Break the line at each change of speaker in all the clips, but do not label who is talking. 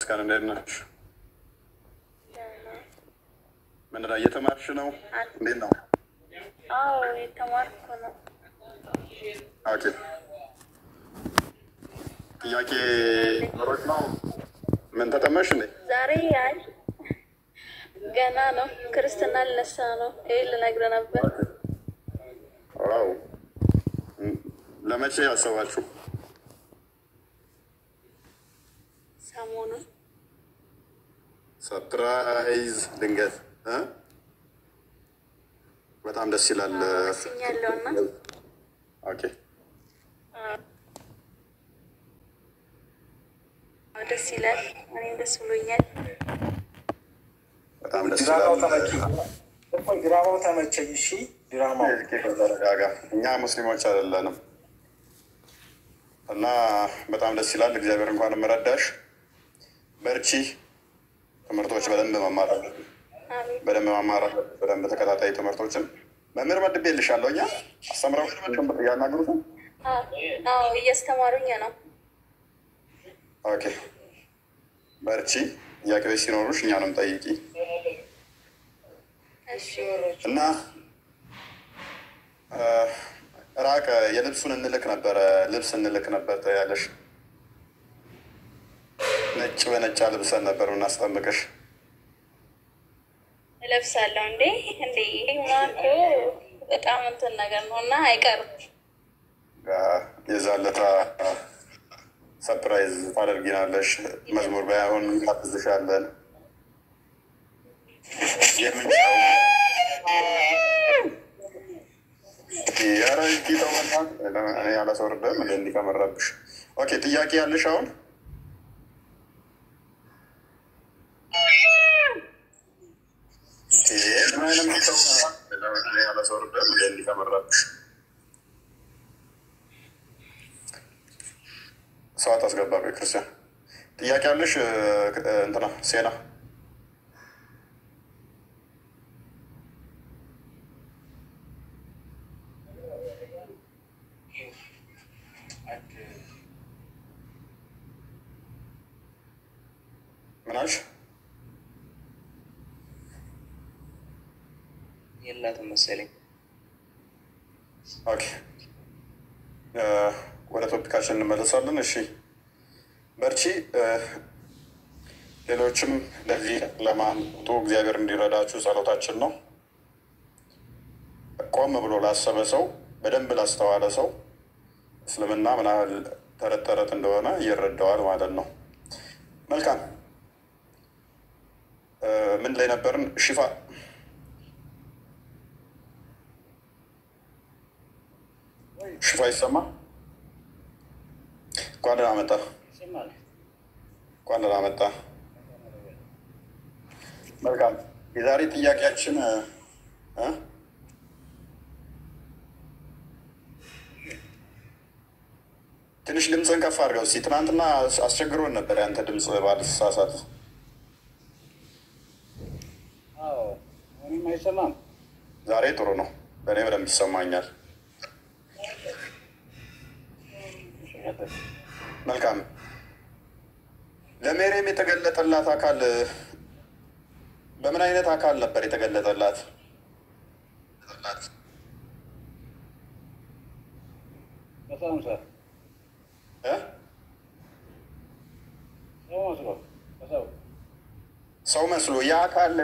ይመስገን። እንዴት ነሽ?
ደህና።
ምንድን ነው እየተማርሽ ነው? እንዴት ነው?
አዎ የተማርኩ ነው።
Okay፣ ጥያቄ ኖሮሽ ነው? ምን ተጠመሽ እንዴ?
ዛሬ አይ ገና ነው፣ ክርስትና ልነሳ ነው። ይሄን ልነግርህ ነበር።
Wow፣ ለመቼ ያሰባችሁ?
ሰሞኑን።
Surprise ድንገት እ? በጣም ደስ ይላል።
ወስኛለሁ እና
Okay።
አዎ፣ ደስ ይላል። እኔም ደስ ብሎኛል።
በጣም ደስ
ድራማው
ይላል።
ተመቸኝ እኮ፣ ድራማው ተመቸኝ። እሺ ድራማው
ተረጋጋ። እኛ ሙስሊሞች አይደለንም እና በጣም ደስ ይላል። እግዚአብሔር እንኳን ረዳሽ። በርቺ። ትምህርቶች በደንብ መማር አለብን።
አሜን።
በደንብ መማር አለብን። በደንብ ተከታታይ ትምህርቶችን መምህር መድቤልሻለሁ። እኛ አስተምረው ያናግሩትን።
አዎ እያስተማሩኝ ነው።
Okay፣ በርቺ። ጥያቄዎች ሲኖሩሽ እኛንም ጠይቂ።
እሺ።
እና ራቀ የልብሱን እንልክ ነበረ፣ ልብስ እንልክ ነበር ያለሽ፣ ነጭ በነጭ አልብሰን ነበር ምናስጠምቅሽ።
እለብሳለሁ እንዴ እንዴ፣ ይሄማ እኮ በጣም እንትን ነገር ነው እና አይቀርም።
የዛለታ surprise ታደርጊናለሽ። መዝሙር ባይሆን እንጋብዝሻለን። የምንጫው ኧረ ጌታው በእናትህ እኔ አላስወርድም እንደ እንዲህ ከመረብሽ። Okay፣ ጥያቄ ያለሽ አሁን? ምን አይነት ሚተው እኔ አላስወርድም እንደ እንዲህ ከመረብሽ። ሰው አታስገባ። ክርስቲያን ጥያቄ ያለሽ? እንትና ሴና ምን አልሽ?
የላትም መሰለኝ።
Okay፣ ወደ topic ኣችን እንመለሳለን። እሺ በርቺ። ሌሎችም ለዚህ ለማንቱ እግዚአብሔር እንዲረዳችሁ ጸሎታችን ነው። ቆም ብሎ ላሰበ ሰው፣ በደንብ ላስተዋለ ሰው እስልምና ምን ያህል ተረት ተረት እንደሆነ ይረዳዋል ማለት ነው። መልካም፣ ምን ላይ ነበርን? ሽፋ ሽፋ ይሰማ። እንኳን ደህና መጣ።
ይሰማል።
እንኳን ደህና መጣ። መልካም፣ የዛሬ ጥያቄያችን እ ትንሽ ድምፅን ከፍ አድርገው እስኪ። ትናንትና አስቸግሮን ነበር ያንተ ድምፅ ባልሳሳት።
አዎ እኔም አይሰማም።
ዛሬ ጥሩ ነው፣ በእኔ በደንብ ይሰማኛል። መልካም፣ ለሜሪየም የተገለጠላት አካል በምን አይነት አካል ነበር የተገለጠላት?
በጣም ሰው
እ?
ሰው መስሎ በሰው
ሰው መስሎ ያ አካል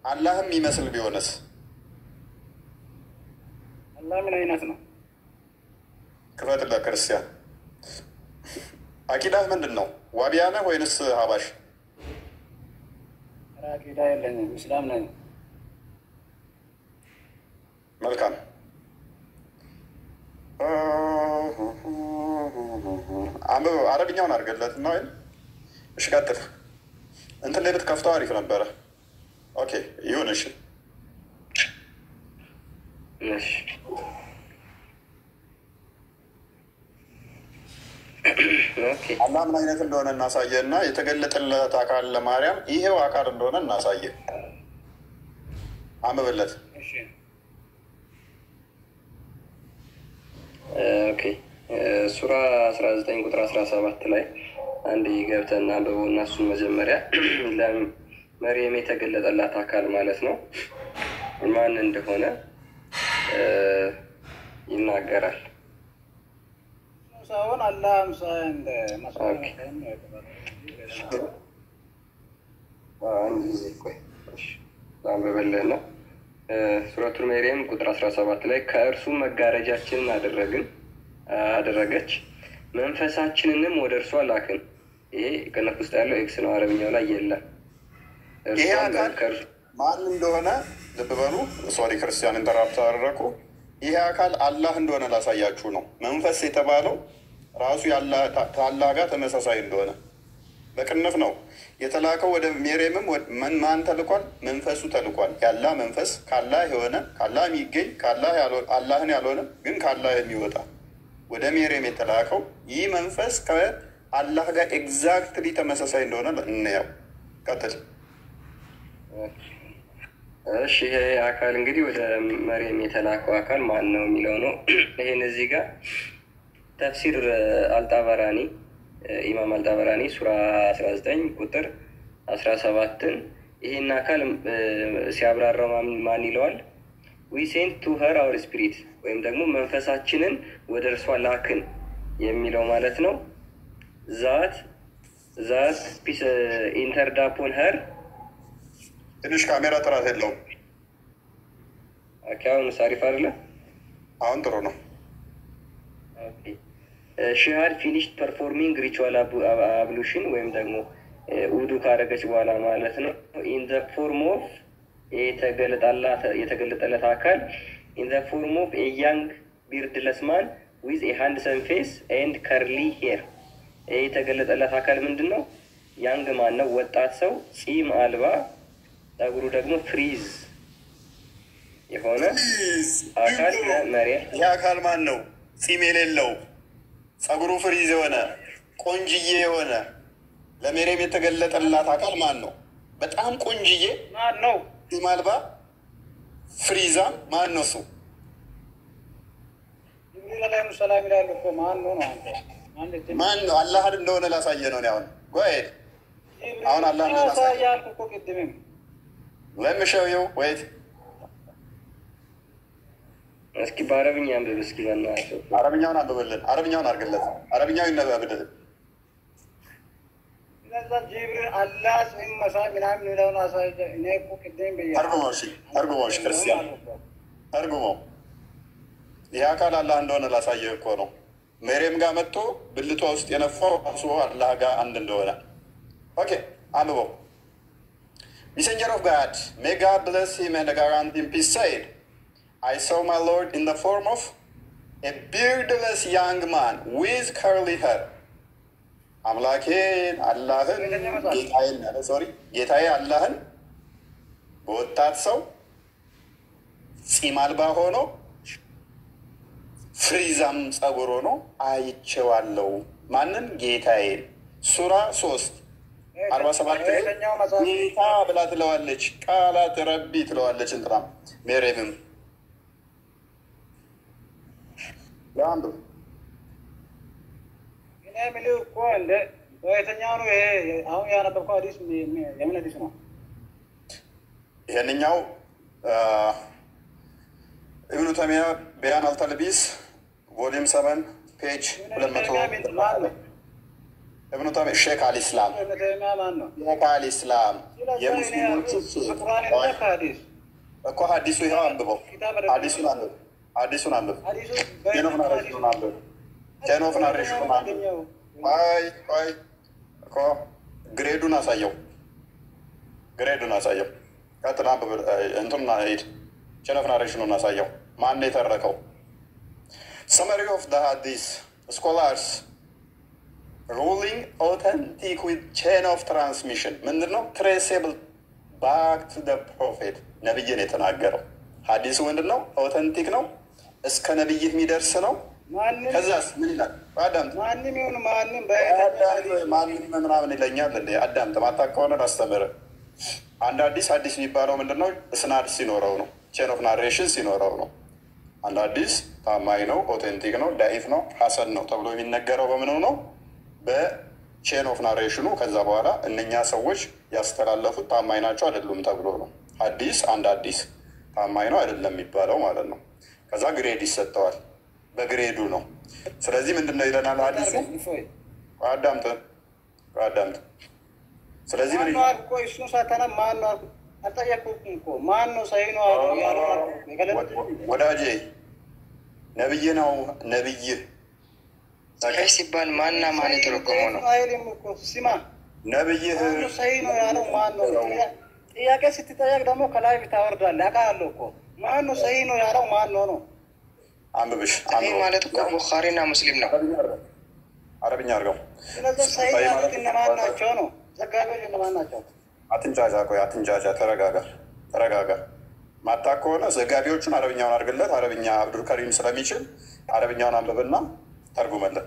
አላህም ይመስል ቢሆንስ?
አላህ ምን አይነት ነው?
ክፈትለት ክርስቲያን። አቂዳህ ምንድን ነው? ዋቢያ ነህ ወይንስ ሀባሽ?
ኧረ አቂዳ የለኝም፣ እስላም ነኝ።
መልካም፣ አንብበው፣ አረብኛውን አድርገለት እና ወይም እሺ፣ ቀጥል። እንትን ላይ ብትከፍተው አሪፍ ነበረ። Okay ይሁን። እሺ።
እሺ okay።
አላህ ምን አይነት እንደሆነ እናሳየ እና የተገለጠለት አካል ለማርያም ይሄው አካል እንደሆነ እናሳየ። አንብብለት።
እሺ okay፣ ሱራ 19 ቁጥር 17 ላይ አንድ ገብተን አንብበው እና እሱን መጀመሪያ ለመርየም የተገለጠላት አካል ማለት ነው ማን እንደሆነ ይናገራል።
ሳይሆን አላህ አምሳያ እንደ
Okay። አንድ ጊዜ ቆይ፣ እሺ፣ ላንብብልህ ነው። ሱረቱል መርየም ቁጥር 17 ላይ ከእርሱ መጋረጃችንን አደረግን አደረገች መንፈሳችንንም ወደ እርሷ ላክን። ይሄ ቅንፍ ውስጥ ያለው X ነው፣ አረብኛው ላይ የለም።
ይሄ
እርሷም
አካል
ከእርሱ
ማን እንደሆነ ልብ በሉ። Sorry ክርስቲያን interrupt አደረኩ። ይሄ አካል አላህ እንደሆነ ላሳያችሁ ነው። መንፈስ የተባለው ራሱ ከአላህ ጋር ተመሳሳይ እንደሆነ በቅንፍ ነው የተላከው። ወደ ሜሬምም ማን ተልኳል? መንፈሱ ተልኳል። የአላህ መንፈስ ካላህ የሆነ፣ ካላህ የሚገኝ፣ አላህን ያልሆነ ግን ካላህ የሚወጣ ወደ ሜሬም የተላከው ይህ መንፈስ ከአላህ ጋር exactly ተመሳሳይ እንደሆነ እንየው። ቀጥል።
እሺ፣ ይሄ አካል እንግዲህ ወደ መርየም የተላከው አካል ማን ነው የሚለው ነው። ይሄን እዚህ ጋር ተፍሲር አልጣበራኒ፣ ኢማም አልጣበራኒ ሱራ 19 ቁጥር 17ን ይሄን አካል ሲያብራራው ማን ይለዋል? "We sent to her our spirit" ወይም ደግሞ መንፈሳችንን ወደ እርሷ ላክን የሚለው ማለት ነው። That peace entered upon her።
ትንሽ ካሜራ ጥራት የለውም።
Okay፣ አሁን አሪፍ አይደለ?
አሁን ጥሩ ነው።
She had finished performing ritual ablution ወይም ደግሞ ውዱ ካረገች በኋላ ማለት ነው። In the form of የተገለጠለት አካል in the form of a young beardless man with a handsome face and curly hair። የተገለጠለት አካል ምንድን ነው? Young man ነው፣ ወጣት ሰው፣ ፂም አልባ፣ ጸጉሩ ደግሞ frizz የሆነ አካል ለመርየም።
ይህ አካል ማን ነው? ፂም የሌለው፣ ጸጉሩ frizz የሆነ፣ ቆንጅዬ የሆነ ለሜሬም የተገለጠላት አካል ማን ነው? በጣም ቆንጅዬ
ማን ነው?
ፂም አልባ ፍሪዛም ማን ነው እሱ?
ጅብሪል ዓለይሂ ሰላም ይላል እኮ። ማን ነው ነው አንተ?
ማን ነው? አላህን እንደሆነ ላሳየ ነው። አሁን go ahead። አሁን አላህ እንደሆነ ላሳየ።
ያልኩ እኮ ቅድምም።
Let me show you. Wait.
እስኪ በአረብኛ አንብብ እስኪ በእናትህ።
አረብኛውን አንብብልን። አረብኛውን አድርግለት። አረብኛው ይነበብልን።
ስለዛ ጅብሪል አላህ ፂም መሳይ ምናምን የሚለውን አሳይ። እኔ እኮ ቅድም ብያለሁ።
ተርጉመው። እሺ ተርጉመው። እሺ ክርስቲያን ተርጉመው። ይህ አካል አላህ እንደሆነ ላሳየህ እኮ ነው። ሜሬም ጋር መጥቶ ብልቷ ውስጥ የነፋው ራሱ አላህ ጋር አንድ እንደሆነ። Okay፣ አንብበው። Messenger of God, may God bless him and grant him peace, said, "I saw my Lord in the form of a beardless young man with curly hair." አምላኬን አላህን፣ ጌታዬን፣ sorry፣ ጌታዬ አላህን በወጣት ሰው ፂም አልባ ሆኖ ፍሪዛም ጸጉር ሆኖ አይቼዋለሁ። ማንን? ጌታዬን። ሱራ 3:47 ላይ ጌታ ብላ ትለዋለች። قالت ربي ትለዋለች። እንትና ሜሬምም ለአንዱ
እኔ የምልህ እኮ እንደ በየትኛው ነው ይሄ አሁን ያነበብከው ሐዲስ? የምን ሐዲስ ነው?
ይሄንኛው ኢብኑ ተሚያ ቢያን አልተልቢስ volume 7 page 200። ኢብኑ ተሚያ ሼክ አልኢስላም።
ኢብኑ ተይሚያ ማን ነው?
ሼክ አልኢስላም የሙስሊሞቹ ሼክ።
ቁርአንና ከሐዲስ
እኮ ሀዲሱ ይኸው አንብበው። ሀዲሱን አንብብ። ሀዲሱን አንብብ።
ሐዲሱ
Chain of narration ኡን አንብብ። Chain of narration ኡን አንብብ። ቆይ ቆይ እኮ grade ኡን አሳየው። Grade ኡን አሳየው። ቀጥል፣ አንብብ። እንትኑን ሂድ። Chain of narration ኡን አሳየው። ማን ነው የተረከው? Summary of the hadith scholars ruling authentic with chain of transmission ምንድን ነው? Traceable back to the prophet። ነብይን የተናገረው ሀዲሱ ምንድን ነው? Authentic ነው፣ እስከ ነብይህ የሚደርስ ነው።
ማንም
ከዛስ ምን ይላል? አዳምጥ።
ማንም ይሁን ማንም
አዳምጥ። ማንም ምናምን ይለኛል እንዴ? አዳምጥ። ማታ ከሆነ ላስተምርህ። አንድ ሀዲስ ሀዲስ የሚባለው ምንድን ነው? እስናድ ሲኖረው ነው። Chain of narration ሲኖረው ነው። አንድ ሀዲስ ታማኝ ነው፣ authentic ነው፣ ዳኢፍ ነው፣ ሀሰን ነው ተብሎ የሚነገረው በምኑ ነው? በ Chain of narration ኑ ከዛ በኋላ እነኛ ሰዎች ያስተላለፉት ታማኝ ናቸው አይደሉም ተብሎ ነው። ሐዲስ አንድ ሐዲስ ታማኝ ነው አይደለም የሚባለው ማለት ነው። ከዛ grade ይሰጠዋል። በ grade ኡ ነው። ስለዚህ ምንድን ነው ይለናል ሐዲሱ? አዳምጥ አዳምጥ። ስለዚህ ምን
ማነው አልኩህ እኮ፣ እሱን ሳታነብ ማነው አልኩህ። አልጠየኩህም እኮ፣ ማነው ሰሂህ ነው ያለው አልኩህ።
ወዳጄ ነብይ ነው ነብይህ።
ሰሒህ ሲባል ማንና ማን የተረጎመው ነው?
አይልም እኮ፣ ስማ።
ነብይህ።
ማነው ሰሂህ ነው ያለው ማነው? ጥያቄ ስትጠየቅ ደግሞ ከላይ ታወርዳለህ። አውቃለሁ እኮ። ማነው ሰሂህ ነው ያለው ማነው ነው?
አንብብሽ።
ሰሒህ ማለት እኮ ቡኻሪና ሙስሊም ነው።
አረብኛ አድርገው።
ስለዚህ ሰሂህ ያሉት እነማን ናቸው ነው? ዘጋቢዎች እነማን ናቸው?
አትንጫጫ፣ ቆይ አትንጫጫ፣ ተረጋጋ፣ ተረጋጋ። ማታ ከሆነ ዘጋቢዎቹን አረብኛውን አድርግለት። አረብኛ አብዱልከሪም ስለሚችል አረብኛውን አንብብና ተርጉመለን።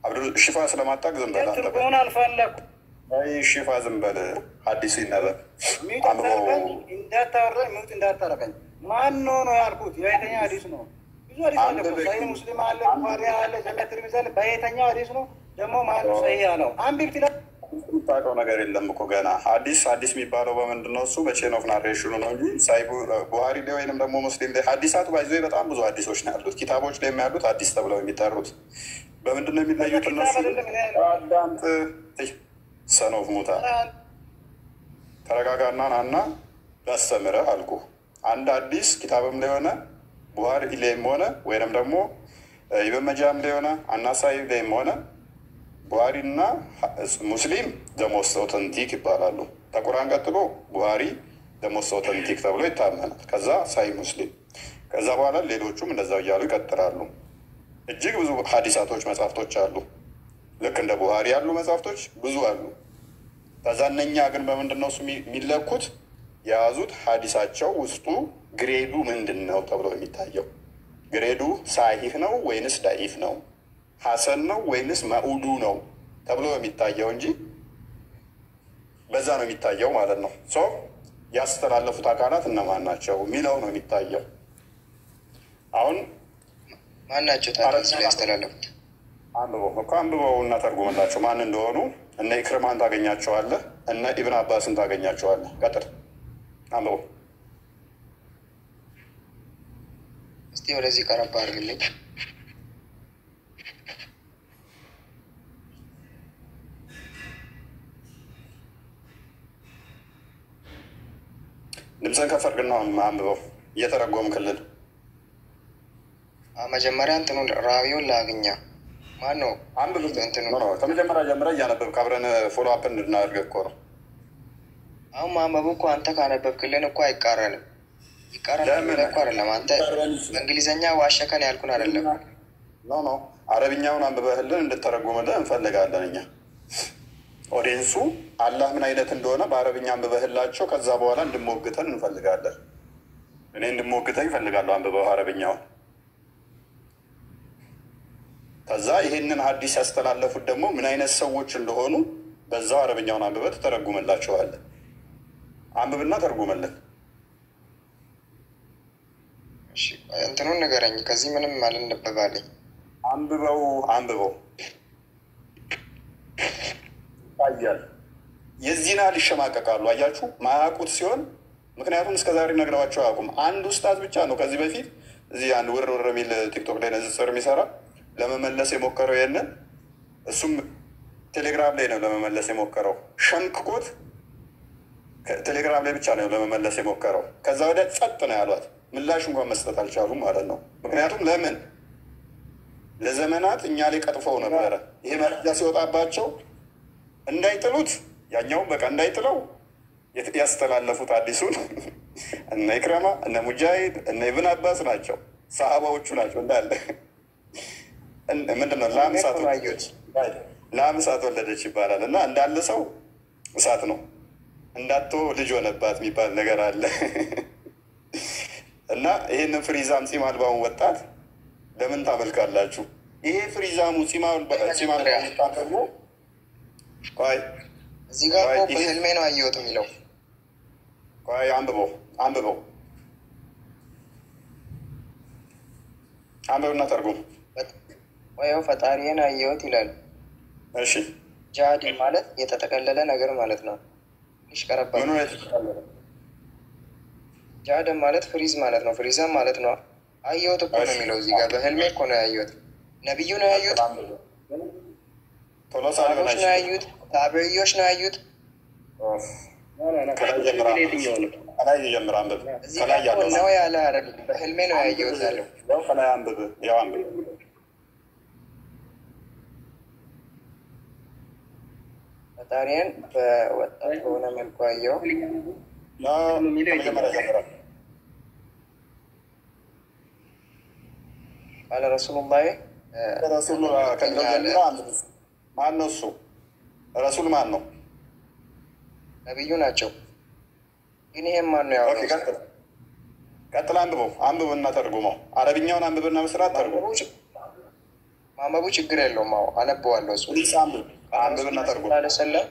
አብዱል ሽፋ ስለማታውቅ ዝም በል አንተ።
ትርጉሙን አልፈለኩም።
አይ ሽፋ ዝም በል፣ ሐዲሱ ይነበብ።
Mute አታርገኝ፣ እንዳታወራኝ mute እንዳታረገኝ። ማን ነው ነው ያልኩት? የየትኛው ሐዲስ ነው? ብዙ ሐዲስ አለ እኮ። ሰሂህ ሙስሊም አለ፣ ቡኻሪ አለ፣ ጃሚዕ ትርሚዚ አለ። በየትኛው ሐዲስ ነው ደግሞ ማነው ሰሂህ ያለው? አንብብ ትላለህ።
የምታውቀው ነገር የለም እኮ ገና። ሐዲስ ሐዲስ የሚባለው በምንድን ነው? እሱ በ chain of narration ኑ ነው እንጂ ሳሂህ ቡሃሪ ላይ ወይንም ደግሞ ሙስሊም ላይ ሐዲሳቱ by the way በጣም ብዙ ሐዲሶች ነው ያሉት። ኪታቦች ላይ ያሉት ሐዲስ ተብለው የሚጠሩት በምንድን ነው የሚለዩት እነሱ? አዳምጥ፣ son of ሙታ፣ ተረጋጋና ናና ላስተምርህ አልኩህ። አንድ ሐዲስ ኪታብም ላይ ሆነ ቡሃሪ ላይም ሆነ ወይንም ደግሞ ኢብን መጃም ላይ ሆነ አናሳይ ላይም ሆነ፣ ቡሃሪ እና ሙስሊም the most authentic ይባላሉ። ከቁርአን ቀጥሎ ቡሃሪ the most authentic ተብሎ ይታመናል። ከዛ ሳሂህ ሙስሊም፣ ከዛ በኋላ ሌሎቹም እንደዛው እያሉ ይቀጥላሉ። እጅግ ብዙ ሀዲሳቶች መጽሐፍቶች አሉ። ልክ እንደ ቡሃሪ ያሉ መጽሐፍቶች ብዙ አሉ። ከዛ እነኛ ግን በምንድን ነው እሱ የሚለኩት? የያዙት ሀዲሳቸው ውስጡ grade ኡ ምንድን ነው ተብሎ የሚታየው፣ grade ኡ ሳሂህ ነው ወይንስ ዳኢፍ ነው፣ ሀሰን ነው ወይንስ መኡዱ ነው ተብሎ የሚታየው እንጂ በዛ ነው የሚታየው ማለት ነው። So ያስተላለፉት አካላት እነማን ናቸው የሚለው ነው የሚታየው። አሁን
ማን ናቸው ታዲያ እዚህ ላይ ያስተላለፉት?
አንብበው እኮ፣ አንብበው እና ተርጉምላቸው ማን እንደሆኑ። እነ ኢክርማን ታገኛቸዋለህ፣ እነ ኢብን አባስን ታገኛቸዋለህ። ቀጥል፣ አንብበው።
እስቲ ወደዚህ ቀረብ አድርግልኝ።
ድምፅህን ከፍ አድርግና አንብበው እየተረጎምክልን።
መጀመሪያ እንትኑን ራዊውን ላግኛ። ማን ነው?
አንብብ።
እንትኑ
No፣ no፣ ከመጀመሪያ ጀምረህ እያነበብክ አብረን follow up እንድናደርግ እኮ ነው።
አሁን ማንበቡ እኮ አንተ ካነበብክልን እኮ አይቃረንም። ይቃረናል
ለምን?
ብለህ እኮ አይደለም። አንተ በእንግሊዝኛ ዋሸከን ያልኩን አይደለም።
No፣ no፣ አረብኛውን አንብበህልን እንድተረጉምልን እንፈልጋለን እኛ። Audience ኡ አላህ ምን አይነት እንደሆነ በአረብኛ አንብበህላቸው ከዛ በኋላ እንድሞግተን እንፈልጋለን። እኔ እንድሞግተኝ እፈልጋለሁ አንብበው አረብኛውን። ከዛ ይሄንን ሀዲስ ያስተላለፉት ደግሞ ምን አይነት ሰዎች እንደሆኑ በዛው አረብኛውን አንብበህ ትተረጉምላቸዋለህ። አንብብና ተርጉምልን።
እሺ፣ እንትኑን ንገረኝ። ከዚህ ምንም አልነበባለኝ።
አንብበው፣ አንብበው፣ ይታያል። የዚህን ያህል ይሸማቀቃሉ። አያችሁ፣ ማያውቁት ሲሆን፣ ምክንያቱም እስከዛሬ ነግረዋቸው አያውቁም። አንድ ኡስታዝ ብቻ ነው ከዚህ በፊት እዚህ አንድ ውር ውር የሚል ቲክቶክ ላይ ንጽጽር የሚሰራ ለመመለስ የሞከረው ይሄንን፣ እሱም ቴሌግራም ላይ ነው ለመመለስ የሞከረው። ሸምቅቆት ቴሌግራም ላይ ብቻ ነው ለመመለስ የሞከረው። ከዛ ወዲያ ጸጥ ነው ያሏት። ምላሽ እንኳን መስጠት አልቻሉም ማለት ነው። ምክንያቱም ለምን ለዘመናት እኛ ላይ ቀጥፈው ነበረ። ይሄ መረጃ ሲወጣባቸው እንዳይጥሉት፣ ያኛውም በቃ እንዳይጥለው ያስተላለፉት አዲሱን እነ ኢክረማ፣ እነ ሙጃሂድ፣ እነ ኢብን አባስ ናቸው፣ ሰሃባዎቹ ናቸው እንዳለ። ምንድን ነው ላም እሳት ወለደች፣ ላም እሳት ወለደች ይባላል እና እንዳለ ሰው እሳት ነው እንዳቶ ልጅ ሆነባት የሚባል ነገር አለ። እና ይህንን ፍሪዛም ፂም አልባውን ወጣት ለምን ታመልካላችሁ? ይሄ ፍሪዛሙ ፂም አልባውን ወጣት ደግሞ ቆይ።
እዚህ ጋር እኮ በህልሜ ነው አየሁት የሚለው።
ቆይ፣ አንብበው፣ አንብበው፣ አንብብና ተርጉም።
ወይው ፈጣሪን አየሁት ይላል።
እሺ።
ጃድ ማለት የተጠቀለለ ነገር ማለት ነው። ትንሽ ቀረባ።
ምኑ የተጠቀለለ?
ጃድ ማለት ፍሪዝ ማለት ነው። ፍሪዛም ማለት ነው። አየሁት እኮ ነው የሚለው እዚህ ጋር፣ በህልሜ እኮ ነው ያየሁት። ነቢዩ ነው ያዩት፣
ቶሎሳ ሊሆን
ሰሃቦች ነው
አይችልም።
ያዩት፣ ታቢዒዮች ነው ያዩት።
ከላይ ጀምራ
የትኛው ነው?
ከላይ ጀምር አንብብ።
እዚህ
ከላይ
ጋር እኮ
ያለው
ነው ያለ አይደለም፣ በህልሜ ነው ያየሁት ያለው።
ያው ከላይ አንብብ። ያው አንብብ።
ፈጣሪን በወጣት በሆነ መልኩ አየው።
ያው ከመጀመሪያ ጀምራ።
ቃለ ረሱሉላህ
ረሱል ከሚለው ጀምራ አንብብ። ማን ነው እሱ? ረሱል ማን ነው?
ነቢዩ ናቸው። ግን ይሄም ማን ነው
Okay፣
ያወራው?
ቀጥል ቀጥል፣ አንብበው፣ አንብብና ተርጉመው። አረብኛውን አንብብና በስርዓት ተርጉም።
ማንበቡ ችግር የለውም። አዎ አነበዋለሁ። እሱ
Please አንብብ፣ አንብብና ተርጉም።
ሰለም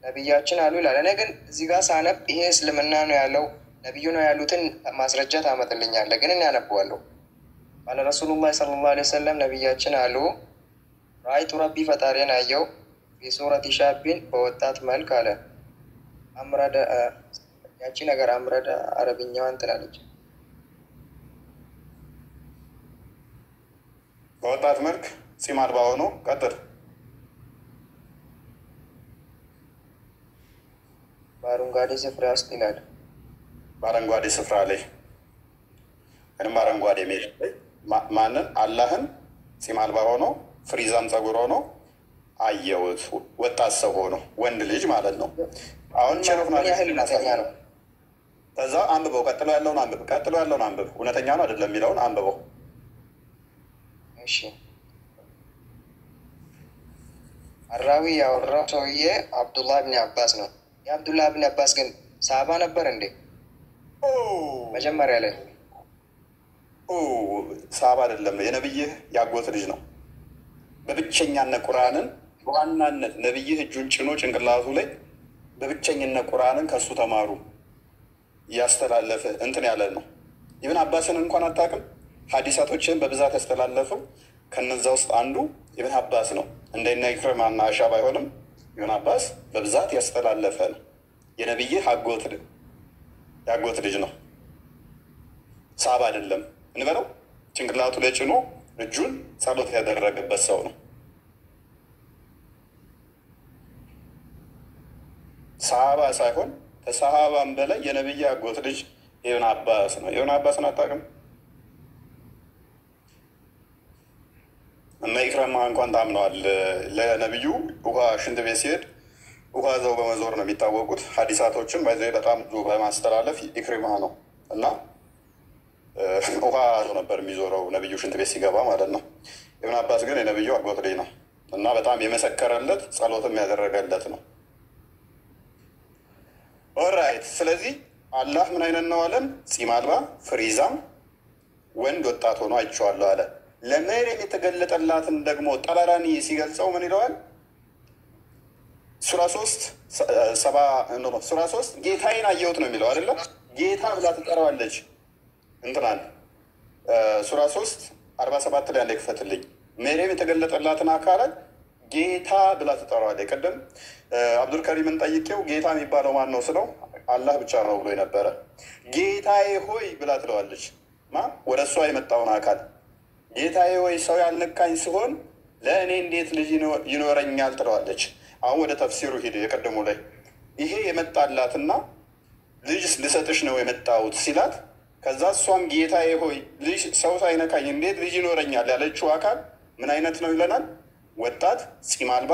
ነቢያችን አሉ ይላል። እኔ ግን እዚህ ጋር ሳነብ ይሄ እስልምና ነው ያለው ነቢዩ ነው ያሉትን ማስረጃ ታመጥልኛለህ። ግን እኔ አነበዋለሁ። قال رسول الله صلى الله عليه وسلم ነቢያችን አሉ፣ رأيت ربي ፈጣሪን አየው፣ في صورة شاب በወጣት መልክ አለ። أمرد፣ ያቺ ነገር أمرد አረብኛዋን ትላለች።
በወጣት መልክ ፂም አልባ ሆኖ ቀጥል።
በአረንጓዴ ስፍራ ውስጥ ይላል።
በአረንጓዴ ስፍራ ላይ ወይም በአረንጓዴ ሜዳ ላይ ማንን? አላህን ፂም አልባ ሆኖ ፍሪዛም ጸጉር ሆኖ አየሁት። ወጣት ሰው ሆኖ ወንድ ልጅ ማለት ነው። አሁን chain of
ምን ያህል እውነተኛ ነው?
ከዛ አንብበው፣ ቀጥሎ ያለውን አንብብ፣ ቀጥሎ ያለውን አንብብ። እውነተኛ ነው አይደለም የሚለውን አንብበው።
እሺ፣ አራዊ ያወራው ሰውዬ አብዱላህ ብን አባስ ነው። የአብዱላህ ብን አባስ ግን ሳባ ነበር እንዴ? መጀመሪያ ላይ
ኦ፣ ሳባ አይደለም፣ የነብይህ ያጎት ልጅ ነው። በብቸኛነት ቁርአንን በዋናነት ነብይህ እጁን ጭኖ ጭንቅላቱ ላይ በብቸኝነት ቁርአንን ከእሱ ተማሩ እያስተላለፈ እንትን ያለ ነው። ኢብን አባስን እንኳን አታውቅም። ሀዲሳቶችን በብዛት ያስተላለፈው ከነዛ ውስጥ አንዱ ኢብን አባስ ነው። እንደነ ኢክሪማና አሻ ባይሆንም ኢብን አባስ በብዛት ያስተላለፈ ነው። የነብይህ ያጎት ልጅ ነው። ሳባ አይደለም እንበለው። ጭንቅላቱ ላይ ጭኖ እጁን ጸሎት ያደረገበት ሰው ነው። ሰሃባ ሳይሆን ከሰሃባም በላይ የነብይ አጎት ልጅ ኢብን አባስ ነው። ኢብን አባስን አታውቅም? እነ ኢክረማ እንኳን ታምነዋል። ለነብዩ ውሃ ሽንት ቤት ሲሄድ ውሃ ዘው በመዞር ነው የሚታወቁት። ሀዲሳቶችን በዚህ በጣም ብዙ በማስተላለፍ ኢክሪማ ነው እና ውሃ ይዞ ነበር የሚዞረው ነብዩ ሽንት ቤት ሲገባ ማለት ነው። ኢብን አባስ ግን የነብዩ አጎት ልጅ ነው እና በጣም የመሰከረለት ጸሎትም ያደረገለት ነው። Alright። ስለዚህ አላህ ምን አይነት ነው አለን? ፂም አልባ ፍሪዛም ወንድ ወጣት ሆኖ አይቼዋለሁ አለ። ለመርየም የተገለጠላትን ደግሞ ጠበራኒ ሲገልጸው ምን ይለዋል? ሱራ 3 70፣ no፣ ሱራ 3 ጌታዬን አየሁት ነው የሚለው አይደለም። ጌታ ብላ ትጠራዋለች እንትናን። ሱራ 3 47 ላይ ያለ ክፈትልኝ። መርየም የተገለጠላትን አካላት ጌታ ብላ ትጠራዋለች። ቅድም አብዱልከሪምን ጠይቄው ጌታ የሚባለው ማን ነው ስለው አላህ ብቻ ነው ብሎ ነበረ። ጌታዬ ሆይ ብላ ትለዋለች። ማ ወደ እሷ የመጣውን አካል ጌታዬ ሆይ ሰው ያልነካኝ ሲሆን ለእኔ እንዴት ልጅ ይኖረኛል ትለዋለች። አሁን ወደ ተፍሲሩ ሂድ። የቀደሙ ላይ ይሄ የመጣላትና ልጅ ልሰጥሽ ነው የመጣሁት ሲላት ከዛ እሷም ጌታዬ ሆይ ልጅ ሰው ሳይነካኝ እንዴት ልጅ ይኖረኛል ያለችው አካል ምን አይነት ነው ይለናል? ወጣት ፂም አልባ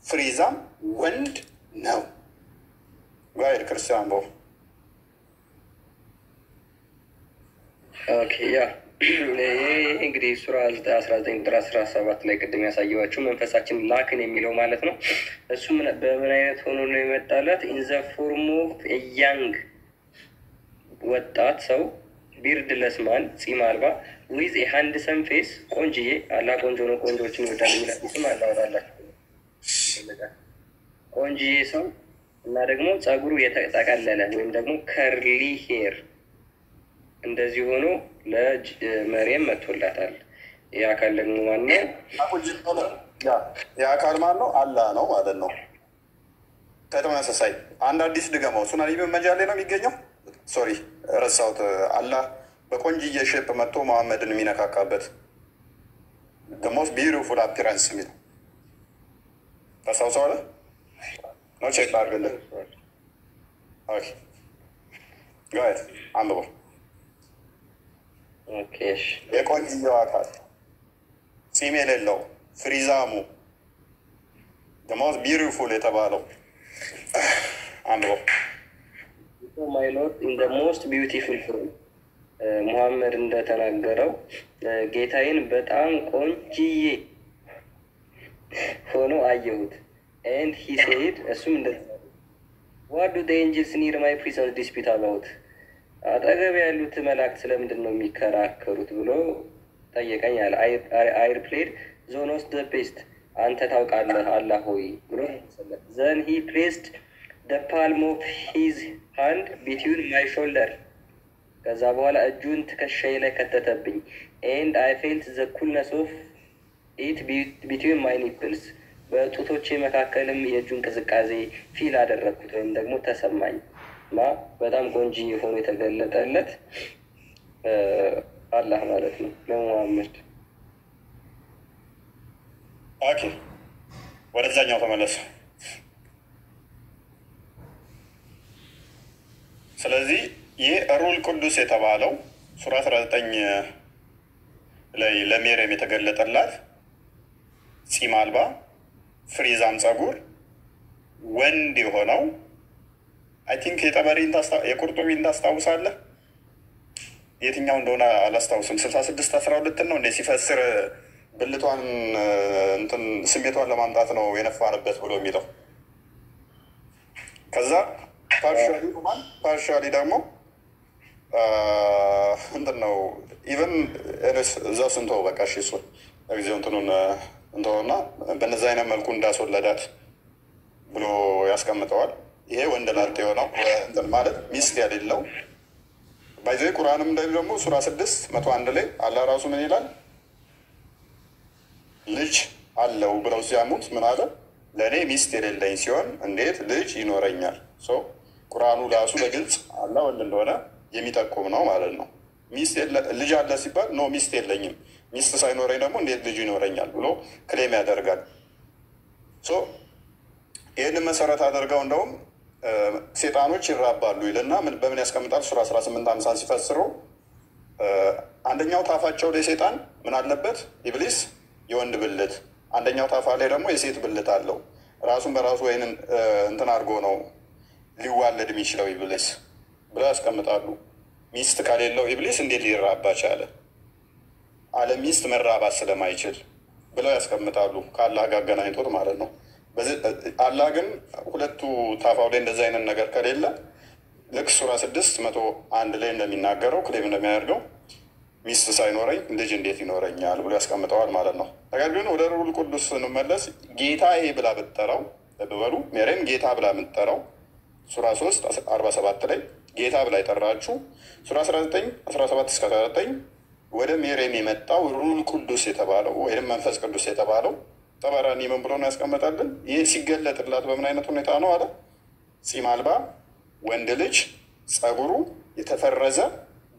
ፍሪዛም ወንድ ነው። Go ahead ክርስቲያን ቦ።
Okay፣ yeah፣ ይሄ እንግዲህ ሱራ 19 ቁጥር 17 ላይ ቅድም ያሳየኋችሁ መንፈሳችን ላክን የሚለው ማለት ነው። እሱ በምን አይነት ሆኖ ነው የመጣላት? In the form of young ወጣት ሰው፣ beardless man ፂም አልባ፣ with handsome face ቆንጅዬ። አላህ ቆንጆ ነው፣ ቆንጆዎችን ይወዳል የሚል ስም አላወራላችሁ። ቆንጅዬ ሰው እና ደግሞ ጸጉሩ የተጠቀለለ ወይም ደግሞ curly hair እንደዚህ ሆኖ ለመርየም መጥቶላታል። ይህ አካል ደግሞ ማነው?
የአካል ማን ነው? አላህ ነው ማለት ነው። ከተመሳሳይ አንድ አዲስ ድገመው። ሱናን ኢብን መጃ ላይ ነው የሚገኘው። Sorry ረሳሁት። አላህ በቆንጅዬ shape መጥቶ መሐመድን የሚነካካበት most beautiful appearance የሚለው ታስታውሰዋለህ? ነው check አድርግልህ። Okay go ahead አንብበው።
Okay እሺ።
የቆንጅየው አካል ፂም የሌለው ፍሪዛሙ most beautiful የተባለው አንብበው።
My Lord in the most beautiful form። ሙሐመድ እንደተናገረው ጌታዬን በጣም ቆንጅዬ ሆኖ አየሁት። And he said፣ እሱም እንደዚህ፣ "What do angels near my presence dispute about?" አጠገብ ያሉት መላእክት ስለምንድን ነው የሚከራከሩት ብሎ ጠየቀኝ አለ። I replied, "Thou knowest the best." አንተ ታውቃለህ አላህ ሆይ ብሎ። Then he placed the palm of his hand between my shoulder፣ ከዛ በኋላ እጁን ትከሻዬ ላይ ከተተብኝ። And I felt the coolness of it between my nipples፣ በጡቶቼ መካከልም የእጁን ቅዝቃዜ feel አደረግኩት ወይም ደግሞ ተሰማኝ። ማ በጣም ቆንጂ ሆኖ የተገለጠለት አላህ ማለት ነው ለሙሐመድ።
Okay፣ ወደዛኛው ተመለስ። ስለዚህ ይህ ሩል ቅዱስ የተባለው ሱራ 19 ላይ ለሜሪየም የተገለጠላት ፂም አልባ ፍሪዛም ጸጉር ወንድ የሆነው I think የጠበሪን የቁርጡቢን ታስታውሳለህ? የትኛው እንደሆነ አላስታውስም። 66:12 ነው እንደ ሲፈስር ብልቷን እንትን ስሜቷን ለማምጣት ነው የነፋንበት ብሎ የሚለው። ከዛ partially ደግሞ እንትን ነው even እዛ ስንተው በቃ እሺ፣ እሱን ለጊዜው እንትኑን እንተውና በነዚ አይነት መልኩ እንዳስወለዳት ብሎ ያስቀምጠዋል። ይሄ ወንድ ላጤ የሆነው እንትን ማለት ሚስት የሌለው። By the way ቁርአንም ደግሞ ሱራ 6:101 ላይ አላህ ራሱ ምን ይላል? ልጅ አለው ብለው ሲያሙት ምን አለ? ለእኔ ሚስት የሌለኝ ሲሆን እንዴት ልጅ ይኖረኛል? ቁርአኑ ራሱ በግልጽ አላህ ወንድ እንደሆነ የሚጠቁም ነው ማለት ነው። ልጅ አለ ሲባል no ሚስት የለኝም፣ ሚስት ሳይኖረኝ ደግሞ እንዴት ልጅ ይኖረኛል ብሎ claim ያደርጋል። ይህንን መሰረት አድርገው እንደውም ሴጣኖች ይራባሉ ይልና በምን ያስቀምጣል? ሱራ 18:50 ሲፈስሩ አንደኛው ታፋቸው ላይ ሴጣን ምን አለበት? ኢብሊስ የወንድ ብልት፣ አንደኛው ታፋ ላይ ደግሞ የሴት ብልት አለው። ራሱን በራሱ ወይን እንትን አድርጎ ነው ሊዋለድ የሚችለው ኢብሊስ ብለው ያስቀምጣሉ። ሚስት ከሌለው ኢብሊስ እንዴት ሊራባ ቻለ? አለ ሚስት መራባት ስለማይችል ብለው ያስቀምጣሉ። ከአላህ ጋር አገናኝቶት ማለት ነው። አላህ ግን ሁለቱ ታፋው ላይ እንደዚህ አይነት ነገር ከሌለ ልክ ሱራ 6:101 ላይ እንደሚናገረው claim እንደሚያደርገው ሚስት ሳይኖረኝ ልጅ እንዴት ይኖረኛል ብሎ ያስቀምጠዋል ማለት ነው። ነገር ግን ወደ ሩል ቅዱስ ስንመለስ ጌታዬ ብላ ብትጠራው፣ በሉ ሜሬም ጌታ ብላ የምትጠራው ሱራ 3:47 ላይ ጌታ ብላ የጠራችው ሱራ 19 17 እስከ 19 ወደ ሜሬም የመጣው ሩል ቅዱስ የተባለው ወይም መንፈስ ቅዱስ የተባለው ጠበራኒ ምን ብሎ ነው ያስቀመጠልን? ይህ ሲገለጥላት በምን አይነት ሁኔታ ነው አለ? ፂም አልባ ወንድ ልጅ ጸጉሩ የተፈረዘ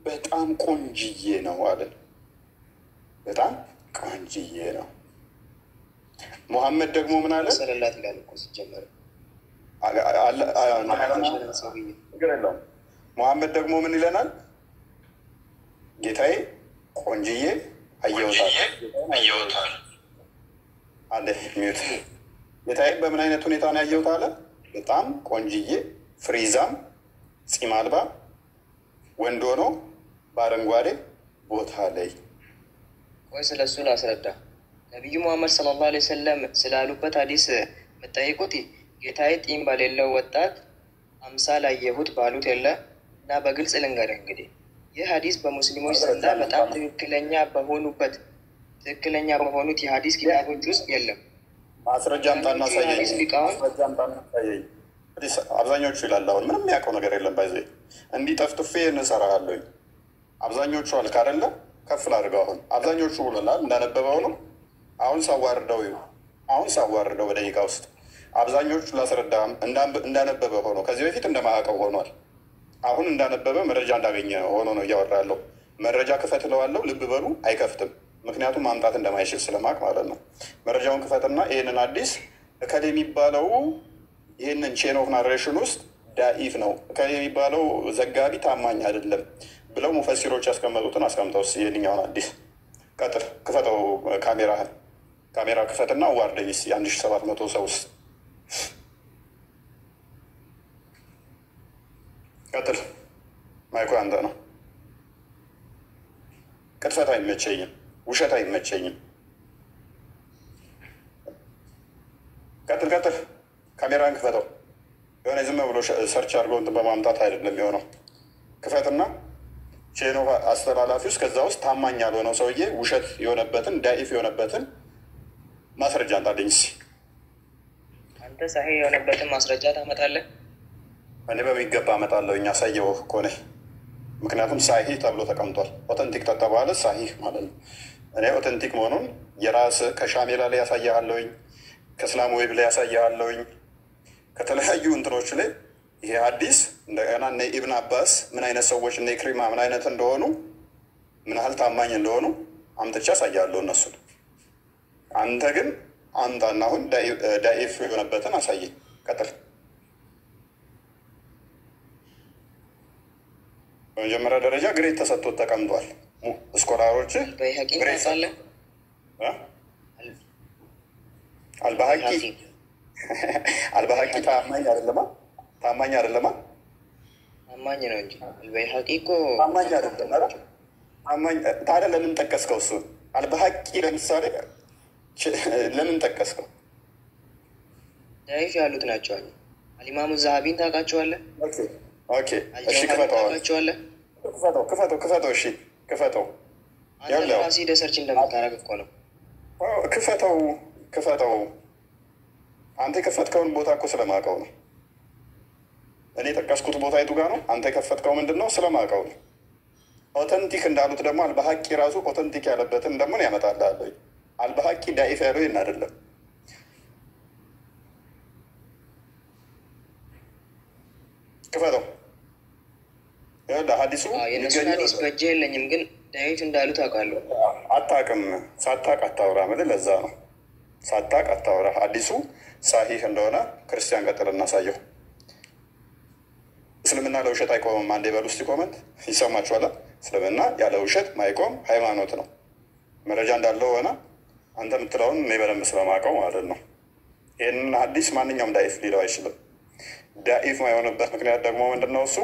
በጣም ቆንጅዬ ነው አለ። በጣም ቆንጅዬ ነው። ሙሐመድ ደግሞ ምን አለ?
መሰለላት ይላል እኮ ሲጀመር።
ችግር የለውም። ሙሐመድ ደግሞ ምን ይለናል? ጌታዬ ቆንጅዬ አየሁታል። አንዴ mute። ጌታዬ በምን አይነት ሁኔታ ነው ያየሁት አለ? በጣም ቆንጅዬ ፍሪዛም ፂም አልባ ወንድ ሆኖ በአረንጓዴ ቦታ ላይ።
ቆይ ስለ እሱ ላስረዳ። ነቢዩ ሙሐመድ ሰለላሁ ዐለይሂ ወሰለም ስላሉበት ሀዲስ የምጠይቁት ጌታዬ ጢም በሌለው ወጣት አምሳል አየሁት ባሉት የለ እና በግልጽ ልንገርህ እንግዲህ ይህ ሀዲስ በሙስሊሞች ዘንዳ በጣም ትክክለኛ በሆኑበት ትክክለኛ በሆኑት የሀዲስ ኪታቦች ውስጥ የለም።
ማስረጃ አምጣና አሳየኝ።
የሀዲስ ሊቃውንት
ማስረጃ አምጣና አሳየኝ። አብዛኞቹ ይላል። አሁን ምንም የሚያውቀው ነገር የለም። By the way እንዲህ ጠፍጥፌ እንሰራለሁኝ። አብዛኞቹ አልክ አይደለ? ከፍ ላድርገው። አሁን አብዛኞቹ ብሎናል። እንዳነበበው ነው። አሁን ሳዋርደው ይሁ አሁን ሳዋርደው በደቂቃ ውስጥ አብዛኞቹ ላስረዳ እንዳነበበ ሆኖ ከዚህ በፊት እንደማያውቀው ሆኗል። አሁን እንዳነበበ መረጃ እንዳገኘ ሆኖ ነው እያወራ ያለው። መረጃ ክፈት እለዋለሁ። ልብ በሉ አይከፍትም። ምክንያቱም ማምጣት እንደማይችል ስለማቅ ማለት ነው። መረጃውን ክፈትና ይህንን ሀዲስ እከሌ የሚባለው ይህንን chain of narration ውስጥ ዳኢፍ ነው፣ እከሌ የሚባለው ዘጋቢ ታማኝ አይደለም ብለው ሙፈሲሮች ያስቀመጡትን አስቀምጠው እስኪ ይህንኛውን ሀዲስ ቀጥል፣ ክፈተው፣ ካሜራህን ካሜራ ክፈትና ዋርደኝ እስኪ 1700 ሰው ውስጥ ቀጥል። ማይኩ አንተ ነው። ቅጥፈት አይመቸኝም፣ ውሸት አይመቸኝም። ቀጥል ቀጥል፣ ካሜራን ክፈተው። የሆነ ዝም ብሎ search አድርገው እንትን በማምጣት አይደለም የሆነው። ክፈትና chain of አስተላላፊ ውስጥ ከዛ ውስጥ ታማኝ ያልሆነው ሰውዬ ውሸት የሆነበትን ዳኢፍ የሆነበትን ማስረጃ አምጣልኝ እስኪ።
አንተ ሰሂህ የሆነበትን ማስረጃ ታመጣለህ?
እኔ በሚገባ አመጣለሁ። እኛ ሳየው እኮ ነኝ። ምክንያቱም ሳሂህ ተብሎ ተቀምጧል። Authentic ተተባለ ሳሂህ ማለት ነው። እኔ authentic መሆኑን የራስ ከሻሜላ ላይ ያሳያለሁኝ፣ ከእስላም ዌብ ላይ ያሳያለሁኝ፣ ከተለያዩ እንትኖች ላይ ይሄ ሀዲስ እንደገና እነ ኢብን አባስ ምን አይነት ሰዎች እነ ኢክሪማ ምን አይነት እንደሆኑ ምን ያህል ታማኝ እንደሆኑ አምጥቼ አሳያለሁ እነሱን። አንተ ግን አምጣና አሁን ዳኢፍ የሆነበትን አሳየኝ። ቀጥል። በመጀመሪያ ደረጃ grade ተሰጥቶት ተቀምጧል። Scholar ኦች
አልበይሀቂን
Grade
ታውቃለህ?
አልባሀቂ አልባሀቂ ታማኝ አይደለማ፣ ታማኝ አይደለማ፣
ታማኝ ነው እንጂ አልበይሀቂ እኮ
ታማኝ አይደለም። ኧረ ታማኝ ታዲያ ለምን ጠቀስከው? እሱን አልባሀቂ ለምሳሌ ለምን ጠቀስከው?
ዳኢፍ ያሉት ናቸው። አሊማሙ ዛሀቢን ታውቃቸዋለህ?
Okay okay፣ እሺ
አልጀውሀሪን
ክፈተው፣
ታውቃቸዋለህ?
ክፈተው፣ ክፈተው፣ ክፈተው፣ እሺ ክፈተው፣
አንተ
ያለው
ራስህ ሄደህ search እንደምታደርግ እኮ ነው።
ክፈተው፣ ክፈተው። አንተ የከፈትከውን ቦታ እኮ ስለማውቀው ነው። እኔ የጠቀስኩት ቦታ የቱ ጋር ነው? አንተ የከፈትከው ምንድን ነው? ስለማውቀው ነው። Authentic እንዳሉት ደግሞ አልበሀቂ ራሱ authentic ያለበትን ደግሞ ነው ያመጣልሃል። አልበሀቂ ዳኢፍ ያለው ይህን አይደለም። ክፈተው። ይኸውልህ ሀዲሱ
የእነሱን
የሚገኘው
ሀዲስ በእጄ የለኝም፣ ግን ዳኢፍ እንዳሉት አውቃለሁ።
አታውቅም። ሳታውቅ አታውራ የምልህ ለዛ ነው። ሳታውቅ አታውራ። ሀዲሱ ሳሂህ እንደሆነ ክርስቲያን ቀጥል እናሳየው። እስልምና ለውሸት አይቆምም። አንዴ በሉ እስቲ comment ይሰማችኋል። እስልምና ያለ ውሸት ማይቆም ሃይማኖት ነው። መረጃ እንዳለው ሆነ አንተ የምትለውን እኔ በደንብ ስለማውቀው ማለት ነው። ይህንን ሀዲስ ማንኛውም ዳኢፍ ሊለው አይችልም። ዳኢፍ የማይሆንበት ምክንያት ደግሞ ምንድን ነው? እሱ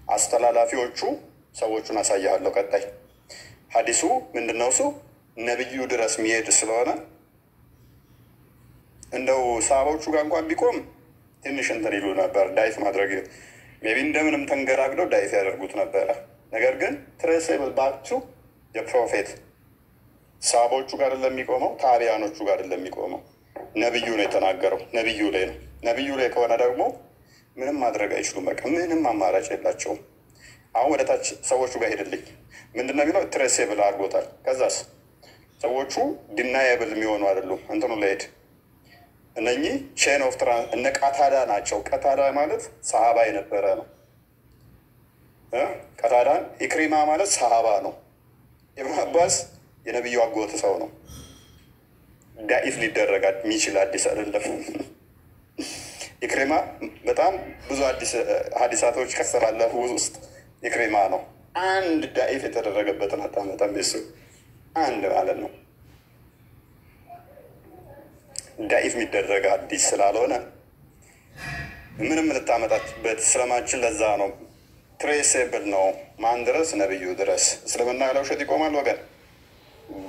አስተላላፊዎቹ ሰዎቹን አሳያለሁ። ቀጣይ ሀዲሱ ምንድን ነው? እሱ ነብዩ ድረስ የሚሄድ ስለሆነ እንደው ሰሃቦቹ ጋር እንኳን ቢቆም ትንሽ እንትን ይሉ ነበር። ዳኢፍ ማድረግ maybe እንደምንም ተንገራግደው ዳኢፍ ያደርጉት ነበረ። ነገር ግን traceable back to የ prophet ሰሃቦቹ ጋር አይደለም የሚቆመው፣ ታቢያኖቹ ጋር አይደለም የሚቆመው። ነብዩ ነው የተናገረው። ነብዩ ላይ ነው። ነብዩ ላይ ከሆነ ደግሞ ምንም ማድረግ አይችሉም። በቃ ምንም አማራጭ የላቸውም። አሁን ወደ ታች ሰዎቹ ጋር ሄድልኝ። ምንድን ነው የሚለው? Traceable አድርጎታል። ከዛስ ሰዎቹ deniable የሚሆኑ አይደሉም። እንትኑ ላይ ሄድ። እነኚህ chain of እነ ቀታዳ ናቸው። ቀታዳ ማለት ሰሃባ የነበረ ነው። ቀታዳን ኢክሪማ ማለት ሰሃባ ነው። ኢብኑ አባስ የነቢዩ አጎት ሰው ነው። ዳኢፍ ሊደረግ የሚችል ሀዲስ አይደለም። ኢክሪማ በጣም ብዙ ሀዲሳቶች ከስተላለፉ ውስጥ ኢክሪማ ነው። አንድ ዳኢፍ የተደረገበትን አታመጣም። የሱ አንድ ማለት ነው። ዳኢፍ የሚደረግ ሀዲስ ስላልሆነ ምንም ልታመጣበት ስለማችል ለዛ ነው traceable ነው። ማን ድረስ? ነብዩ ድረስ። እስልምና ያለ ውሸት ይቆማል ወገን?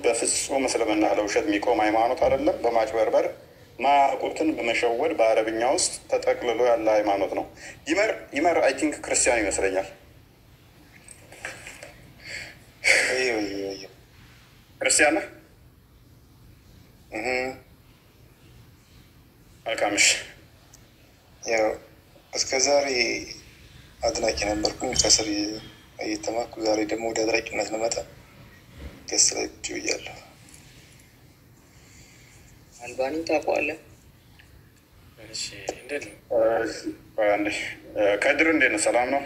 በፍጹም እስልምና ያለ ውሸት የሚቆም ሃይማኖት አይደለም። በማጭበርበር ማያውቁትን በመሸወድ በአረብኛ ውስጥ ተጠቅልሎ ያለ ሃይማኖት ነው። ይመር ይመር I think ክርስቲያን ይመስለኛል። ክርስቲያን ነህ? መልካም እሺ።
ያው እስከ ዛሬ አድናቂ ነበርኩኝ፣ ከስር እየተማርኩ ዛሬ ደግሞ ወደ አድናቂነት ልመጣ ገስ ላይ ቁጭ ብያለሁ።
አልባኒን ታውቀዋለህ?
እሺ፣ እንዴት ነው?
አንዴ ከድር እንዴት ነው? ሰላም ነው?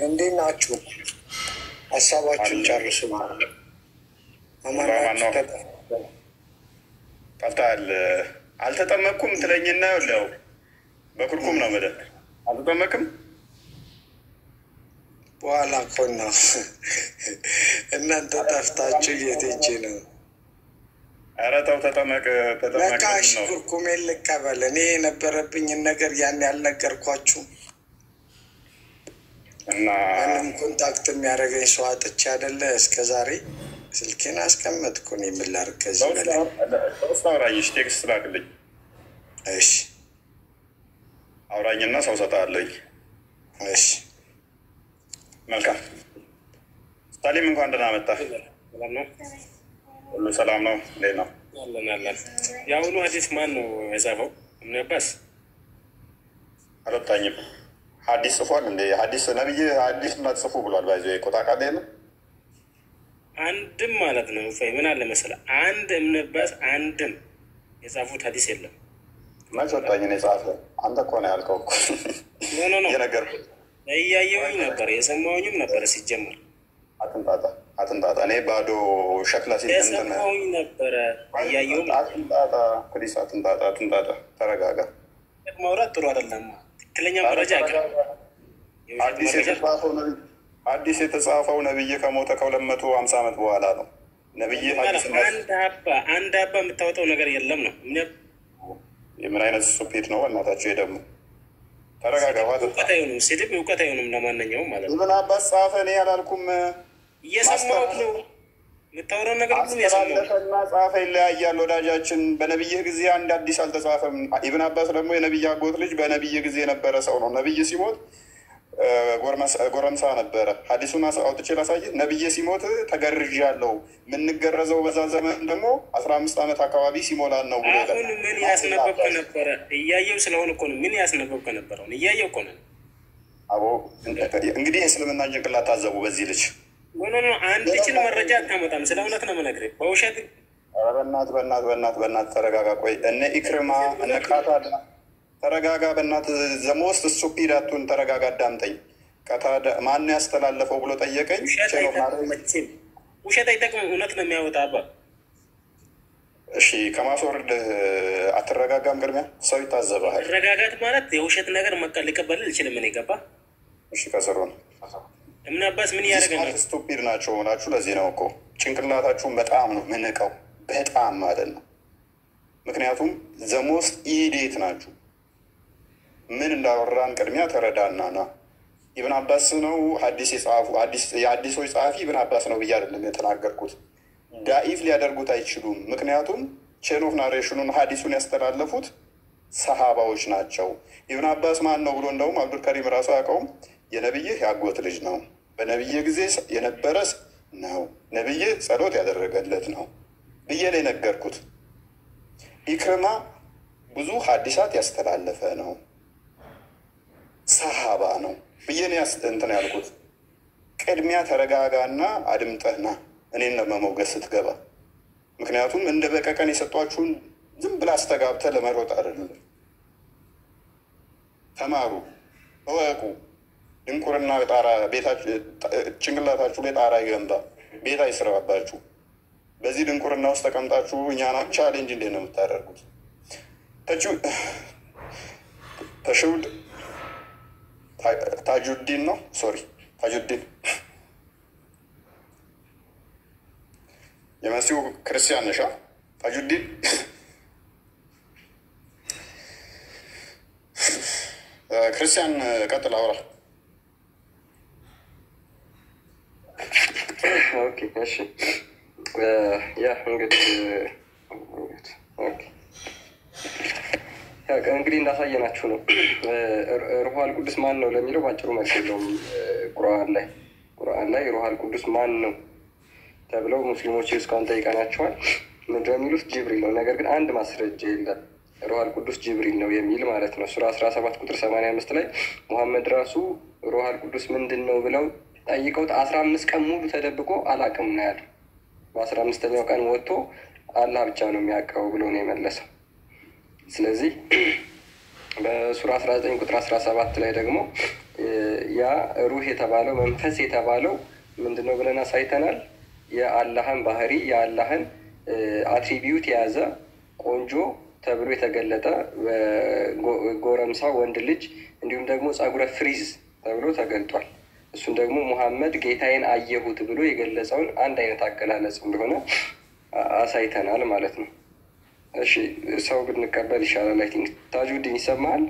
እንዴት ናችሁ? ሀሳባችሁን ጨርሱ። አማናችሁ
ጠፍተሃል። አልተጠመቅኩም ትለኝና ያው በኩርኩም ነው የምልህ። አልተጠመቅም
በኋላ እኮ ነው እናንተ ጠፍታችሁ የት ሄጄ ነው?
ኧረ ተው ተጠመቅ፣ ተጠመቅ።
በቃ እሺ፣ ኩርኩሜን ልቀበል። እኔ የነበረብኝን ነገር ያን ያልነገርኳችሁ
እና
ማንም contact የሚያደርገኝ ሰው አጥቼ አይደለ እስከ ዛሬ ስልኬን አስቀመጥኩ። እኔ ምን ላድርግ ከዚህ በላይ?
በውስጥ አውራኝ፣ እሺ፣ text ላክልኝ።
እሺ
አውራኝና ሰው ሰጣለኝ።
እሺ
መልካም ስታሊም፣ እንኳን ደህና መጣህ።
ሰላም ነው?
ሁሉ ሰላም ነው? እንዴት ነው?
አለን አለን። የአሁኑ ሀዲስ ማን ነው የጻፈው? እብነ አባስ?
አልወጣኝም። ሀዲስ ጽፏል እንዴ? ሀዲስ ነብይ ሀዲስ እንዳትጽፉ ብሏል። ባይዞ ቆጣ ቃል የለም
አንድም ማለት ነው። እፎይ ምን አለ መሰለህ፣ አንድ እብነ አባስ አንድም የጻፉት ሀዲስ የለም።
መች ወጣኝ እኔ ጻፈ። አንተ እኮ ነው ያልከው እኮ።
No, no, no።
እየነገርኩህ።
እያየሁኝ ነበር የሰማሁኝም ነበረ። ሲጀመር
አትንጣጣ፣ አትንጣጣ። እኔ ባዶ ሸክላ ሲል እንትን
የሰማሁኝ ነበረ፣ እያየሁም ነበር።
አትንጣጣ፣ please፣ አትንጣጣ፣ አትንጣጣ። ተረጋጋ።
ማውራት ጥሩ አይደለም። ትክክለኛ መረጃ አቅርብ። የውሸት
አዲስ
መረጃ
የተጻፈው ነብይ አዲስ የተጻፈው ነብይ ከሞተ ከ250 ዓመት በኋላ ነው። ነብይ ሀዲስ
አንድ አባ የምታወጣው ነገር የለም ነው።
የምን አይነት stupid ነው? በእናታችሁ ደግሞ ተረጋጋ።
እውቀት አይሆንም፣ ስድብ እውቀት አይሆንም። ለማንኛውም ማለት ነው
ኢብን አባስ ጻፈ፣ እኔ አላልኩም።
እየሰማሁህ ነው። የምታወራው ነገር ሁሉ እየሰማሁ ነው።
አስተላለፈና ጻፈ ይለያያል። ወዳጃችን በነብይህ ጊዜ አንድ አዲስ አልተጻፈም። ኢብን አባስ ደግሞ የነብይ አጎት ልጅ በነብይ ጊዜ የነበረ ሰው ነው። ነብይ ሲሞት ጎረምሳ ነበረ። ሀዲሱን አውጥቼ ላሳይህ። ነብይ ሲሞት ተገርዣለሁ። የምንገረዘው በዛ ዘመን ደግሞ 15 ዓመት አካባቢ ሲሞላን ነው ብሎ
አሁን ምን ያስነበብከ ነበረ? እያየው ስለሆነ እኮ ነው። ምን ያስነበብከ ነበረ? አሁን እያየው እኮ ነው።
አቦ እንግዲህ የእስልምና ጭንቅላት ታዘቡ በዚህ ልጅ።
No, no, no፣ አንድችን መረጃ አታመጣም። ስለ እውነት ነው የምነግርህ። በውሸት
ኧረ በእናትህ፣ በእናትህ፣ በእናትህ፣ በእናትህ ተረጋጋ። ቆይ እነ ኢክርማ እነ ቃታዳ ተረጋጋ። በእናትህ the most stupid አቱን ተረጋጋ፣ አዳምጠኝ። ቀታዳ ማን ያስተላለፈው ብሎ ጠየቀኝ።
ውሸት አይጠቅምም መቼም፣ ውሸት አይጠቅምም። እውነት ነው የሚያወጣ አባ።
እሺ ከማስወርድ አትረጋጋም? ቅድሚያ ሰው ይታዘብሃል።
መረጋጋት ማለት የውሸት ነገር ሊቀበል አልችልም። እኔ ገባ።
እሺ ከስሩ ነው።
እብነ አባስ ምን እያደረገ ነው?
Stupid ናቸው ሆናችሁ። ለዚህ ነው እኮ ጭንቅላታችሁን በጣም ነው ምንቀው፣ በጣም ማለት ነው። ምክንያቱም the most idiot ናችሁ። ምን እንዳወራን ቅድሚያ ተረዳና ና። ኢብን አባስ ነው ሀዲስ የጻፉ የሀዲሶች ጸሐፊ ኢብን አባስ ነው ብዬ አይደለም የተናገርኩት። ዳኢፍ ሊያደርጉት አይችሉም። ምክንያቱም chain of narration ኑን ሀዲሱን ያስተላለፉት ሰሃባዎች ናቸው። ኢብን አባስ ማን ነው ብሎ እንደውም አብዱልከሪም ራሱ አያውቀውም። የነብይህ ያጎት ልጅ ነው። በነብይህ ጊዜ የነበረ ነው። ነብይህ ጸሎት ያደረገለት ነው ብዬ ነው የነገርኩት። ኢክርማ ብዙ ሀዲሳት ያስተላለፈ ነው፣ ሰሃባ ነው ብዬ ነው እንትን ያልኩት። ቅድሚያ ተረጋጋና አድምጠህና እኔን ለመሞገስ ስትገባ፣ ምክንያቱም እንደ በቀቀን የሰጧችሁን ዝም ብላ አስተጋብተህ ለመሮጥ አይደለም። ተማሩ፣ እወቁ። ድንቁርና ጣራ ጭንቅላታችሁ ላይ ጣራ ይገንባ፣ ቤት አይስራባችሁ። በዚህ ድንቁርና ውስጥ ተቀምጣችሁ እኛን challenge እንዴት ነው የምታደርጉት? ተሽውድ ታጁዲን ነው፣ sorry፣ ታጁዲን የመሲሁ ክርስቲያን ነሻ። ታጁዲን ክርስቲያን ቀጥል አውራ።
Okay፣ እሺ፣ yeah እንግዲህ okay፣ yeah እንግዲህ እንዳሳየናችሁ ነው። ሩሃል ቅዱስ ማን ነው ለሚለው በአጭሩ መልስ የለውም። ቁርአን ላይ ሩሃል ቅዱስ ማን ነው ተብለው ሙስሊሞች እስካሁን ጠይቀናቸዋል። ምንድነው የሚሉት? ጅብሪል ነው። ነገር ግን አንድ ማስረጃ የለም ሩሃል ቅዱስ ጅብሪል ነው የሚል ማለት ነው። ሱራ 17 ቁጥር 85 ላይ ሙሐመድ ራሱ ሩሃል ቅዱስ ምንድን ነው ብለው ጠይቀውት 15 ቀን ሙሉ ተደብቆ አላቅም ነው ያለው። በ15ኛው ቀን ወጥቶ አላህ ብቻ ነው የሚያውቀው ብሎ ነው የመለሰው። ስለዚህ በሱራ 19 ቁጥር 17 ላይ ደግሞ ያ ሩህ የተባለው፣ መንፈስ የተባለው ምንድን ነው ብለን አሳይተናል። የአላህን ባህሪ፣ የአላህን attribute የያዘ፣ ቆንጆ ተብሎ የተገለጠ ጎረምሳ ወንድ ልጅ፣ እንዲሁም ደግሞ ጸጉረ ፍሪዝ ተብሎ ተገልጧል። እሱን ደግሞ ሙሐመድ ጌታዬን አየሁት ብሎ የገለጸውን አንድ አይነት አገላለጽ እንደሆነ አሳይተናል ማለት ነው። እሺ፣ ሰው ብንቀበል ይሻላል። I think ታጁዲን ይሰማሃል?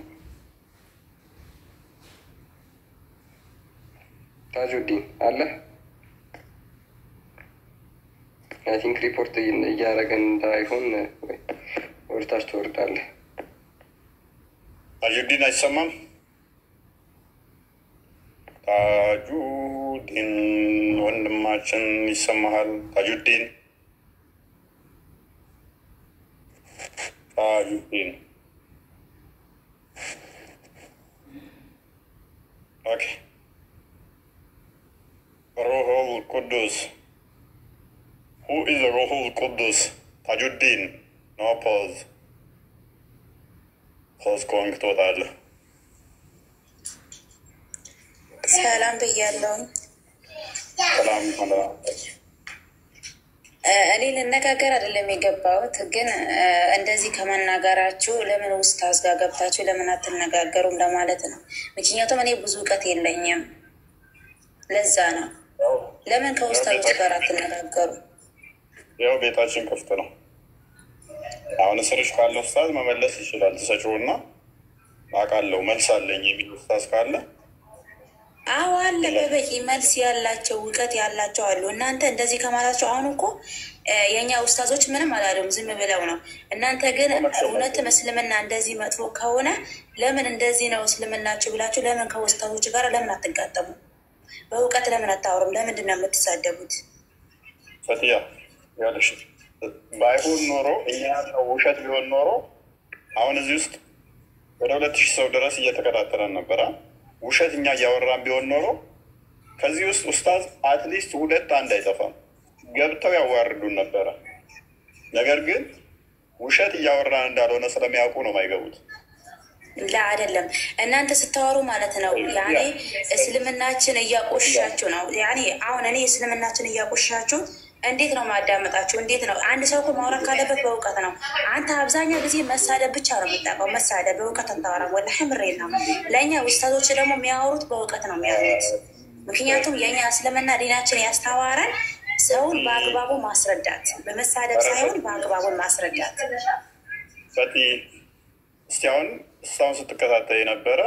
ታጁዲን አለ? I think ሪፖርት እያደረገን እንዳይሆን ወደታች ትወርዳለህ።
ታጁዲን አይሰማም? ታጁዲን ወንድማችን ይሰማሃል? ታጁዲን፣ ታጁዲን። Okay፣ ሩሁል ቁዱስ። Who is ሩሁል ቁዱስ? ታጁዲን፣ no pause። Pause ከሆንክ ትወጣለህ።
ሰላም ብያለሁኝ።
ሰላም።
እኔ ልነጋገር አይደለም የገባሁት፣ ግን እንደዚህ ከመናገራችሁ ለምን ኡስታዝ ጋር ገብታችሁ ለምን አትነጋገሩም ለማለት ነው። ምክንያቱም እኔ ብዙ እውቀት የለኝም፣ ለዛ ነው። ለምን ከኡስታዞች ጋር አትነጋገሩም?
ያው ቤታችን ክፍት ነው። አሁን ስርሽ ካለ ኡስታዝ መመለስ ይችላል። ትሰጪውና አውቃለሁ መልስ አለኝ የሚል ኡስታዝ ካለ።
አዎ አለ፣ በበቂ መልስ ያላቸው፣ እውቀት ያላቸው አሉ። እናንተ እንደዚህ ከማላቸው፣ አሁን እኮ የእኛ ኡስታዞች ምንም አላሉም፣ ዝም ብለው ነው። እናንተ ግን እውነትም እስልምና እንደዚህ መጥፎ ከሆነ ለምን እንደዚህ ነው እስልምናችሁ ብላችሁ ለምን ከኡስታዞች ጋር ለምን አትጋጠሙ? በእውቀት ለምን አታወሩም? ለምንድን ነው የምትሳደቡት?
ፈትያ፣ ይኸውልሽ፣ ባይሆን ኖሮ፣ እኛ ያልነው ውሸት ቢሆን ኖሮ አሁን እዚህ ውስጥ ወደ 2000 ሰው ድረስ እየተከታተለን ነበረ። ውሸት እኛ እያወራን ቢሆን ኖሮ ከዚህ ውስጥ ኡስታዝ at least ሁለት አንድ አይጠፋም፣ ገብተው ያዋርዱን ነበረ። ነገር ግን ውሸት እያወራን እንዳልሆነ ስለሚያውቁ ነው የማይገቡት።
ላ አይደለም፣ እናንተ ስታወሩ ማለት ነው ያኔ እስልምናችን እያቆሻችሁ ነው። ያኔ አሁን እኔ እስልምናችን እያቆሻችሁ እንዴት ነው ማዳመጣችሁ? እንዴት ነው? አንድ ሰው እኮ ማውራት ካለበት በእውቀት ነው። አንተ አብዛኛው ጊዜ መሳደብ ብቻ ነው የምታውቀው። መሳደብ፣ በእውቀት አታወራም። ወላሂ ምሬን ነው። ለእኛ ኡስታዞች ደግሞ የሚያወሩት በእውቀት ነው የሚያወሩት። ምክንያቱም የእኛ እስልምና ዲናችን ያስተማረን ሰውን በአግባቡ ማስረዳት፣ በመሳደብ ሳይሆን በአግባቡን ማስረዳት።
ፈቲ፣ እስቲ አሁን እስካሁን ስትከታተል የነበረ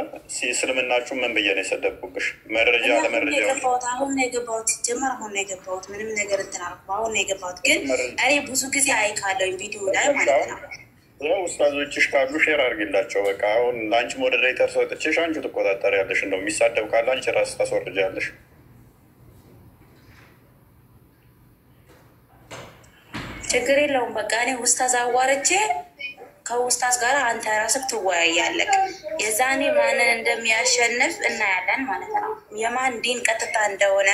እስልምናችሁ ምን ብዬ ነው የሰደብኩብሽ? መረጃ
እኔ አሁን ነው
ለመረጃ
የገባሁት። አሁን ነው የገባሁት። ሲጀመር አሁን ነው የገባሁት። ምንም ነገር እንትን አልኩም። አሁን ነው የገባሁት። ግን እኔ ብዙ ጊዜ አይካለሁኝ ቪዲዮ ላይ ማለት ነው።
ያው ኡስታዞችሽ ካሉ share አድርጊላቸው። በቃ አሁን ለአንቺ moderator ሰጥቼሽ አንቺ ትቆጣጠሪያለሽ። እንደው የሚሳደብ ካለ አንቺ ራስ ታስወርጃለሽ።
ችግር የለውም። በቃ እኔ ኡስታዝ አዋርቼ ከኡስታዝ ጋር አንተ ራስህ ትወያያለህ። የዛኔ ማንን እንደሚያሸንፍ እናያለን ማለት ነው። የማን ዲን ቀጥታ እንደሆነ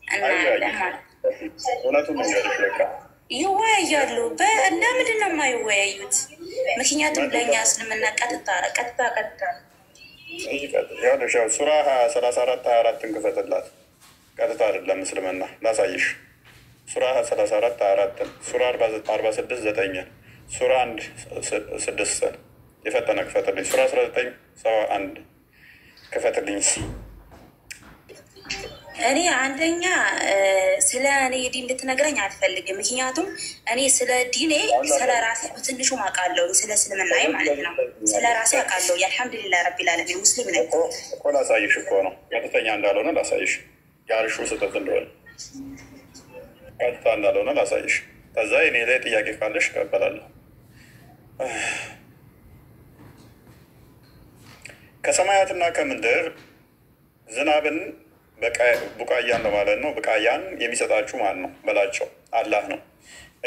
እናያለን ማለት ነው።
እውነቱን ልንገርሽ በቃ።
ይወያያሉ። ለምንድን ነው የማይወያዩት? ምክንያቱም ለእኛ እስልምና ቀጥታ ቀጥታ ቀጥታ ነው።
ይኸውልሽ፣ ያው ሱራ 34 24ን ክፈትላት። ቀጥታ አይደለም እስልምና፣ ላሳይሽ። ሱራ 34 24ን፣ ሱራ 46 9ን፣ ሱራ 1 6ን የፈጠነ ክፈትልኝ። ሱራ 19 71 ክፈትልኝ።
እኔ አንደኛ ስለ እኔ ዲን እንድትነግረኝ አልፈልግም። ምክንያቱም እኔ ስለ ዲኔ ስለ ራሴ በትንሹ አውቃለሁ፣ ስለ እስልምናዬ ማለት ነው። ስለ ራሴ አውቃለሁ። አልሐምዱሊላህ ረቢል ዓለሚን ሙስሊም ነኝ።
እኮ ላሳይሽ እኮ ነው፣ ቀጥተኛ እንዳልሆነ ላሳይሽ፣ ያልሽው ስህተት እንደሆነ፣ ቀጥታ እንዳልሆነ ላሳይሽ። ከዛ እኔ ላይ ጥያቄ ካለሽ እቀበላለሁ። ከሰማያትና ከምድር ዝናብን፣ ቡቃያን ለማለት ነው። ቡቃያን የሚሰጣችሁ ማን ነው በላቸው፣ አላህ ነው።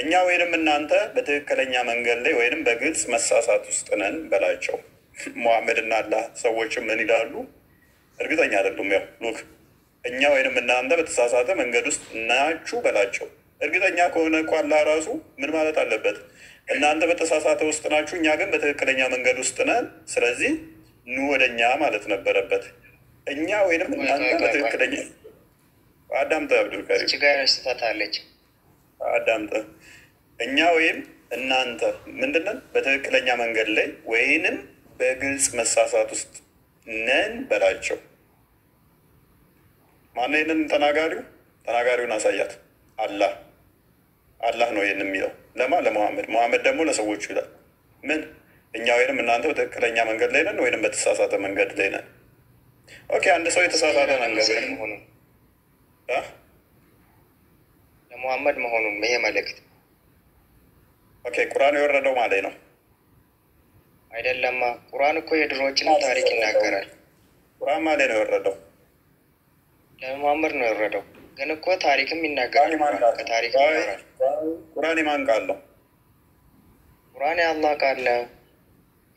እኛ ወይንም እናንተ በትክክለኛ መንገድ ላይ ወይንም በግልጽ መሳሳት ውስጥ ነን በላቸው። ሙሐመድና አላህ ሰዎችም ምን ይላሉ? እርግጠኛ አይደሉም። ያው look፣ እኛ ወይንም እናንተ በተሳሳተ መንገድ ውስጥ ናችሁ በላቸው። እርግጠኛ ከሆነ እኮ አላህ ራሱ ምን ማለት አለበት? እናንተ በተሳሳተ ውስጥ ናችሁ፣ እኛ ግን በትክክለኛ መንገድ ውስጥ ነን። ስለዚህ ኑ ወደ እኛ ማለት ነበረበት። እኛ ወይንም
ቆይ
እናንተ
ቆይ ቆይ ቆይ
በትክክለኛ አዳምጠ አብዱልከሪም
እች ጋር ስህተት አለች።
አዳምጠ እኛ ወይም እናንተ ምንድነን? በትክክለኛ መንገድ ላይ ወይንም በግልጽ መሳሳት ውስጥ ነን በላቸው። ማነው ይህንን ተናጋሪው? ተናጋሪውን አሳያት። አላህ አላህ ነው ይህን የሚለው ለማ ለሙሐመድ። ሙሐመድ ደግሞ ለሰዎቹ ይላል ምን እኛ ወይንም እናንተ በትክክለኛ መንገድ ላይ ነን ወይንም በተሳሳተ መንገድ ላይ ነን። Okay፣ አንድ ሰው የተሳሳተ
ይሄ
መንገድ
ለሙሐመድ
ወይንም
መሆኑን
አ?
ለሙሐመድ መሆኑን ይሄ መልእክት
Okay፣ ቁርአን የወረደው ማለት ነው።
አይደለማ። ቁርአን እኮ የድሮዎችንም ታሪክ ይናገራል።
ቁርአን ማለት ነው የወረደው
ለሙሐመድ ነው የወረደው፣ ግን እኮ ታሪክም
ቁርአን
ይናገራል።
የማን
ቁርአን
ቃል ነው?
ከታሪክም
ቆይ፣
ያወራል።
ቁርአን የማን ቃል ነው?
ቁርአን የአላህ ቃል ነው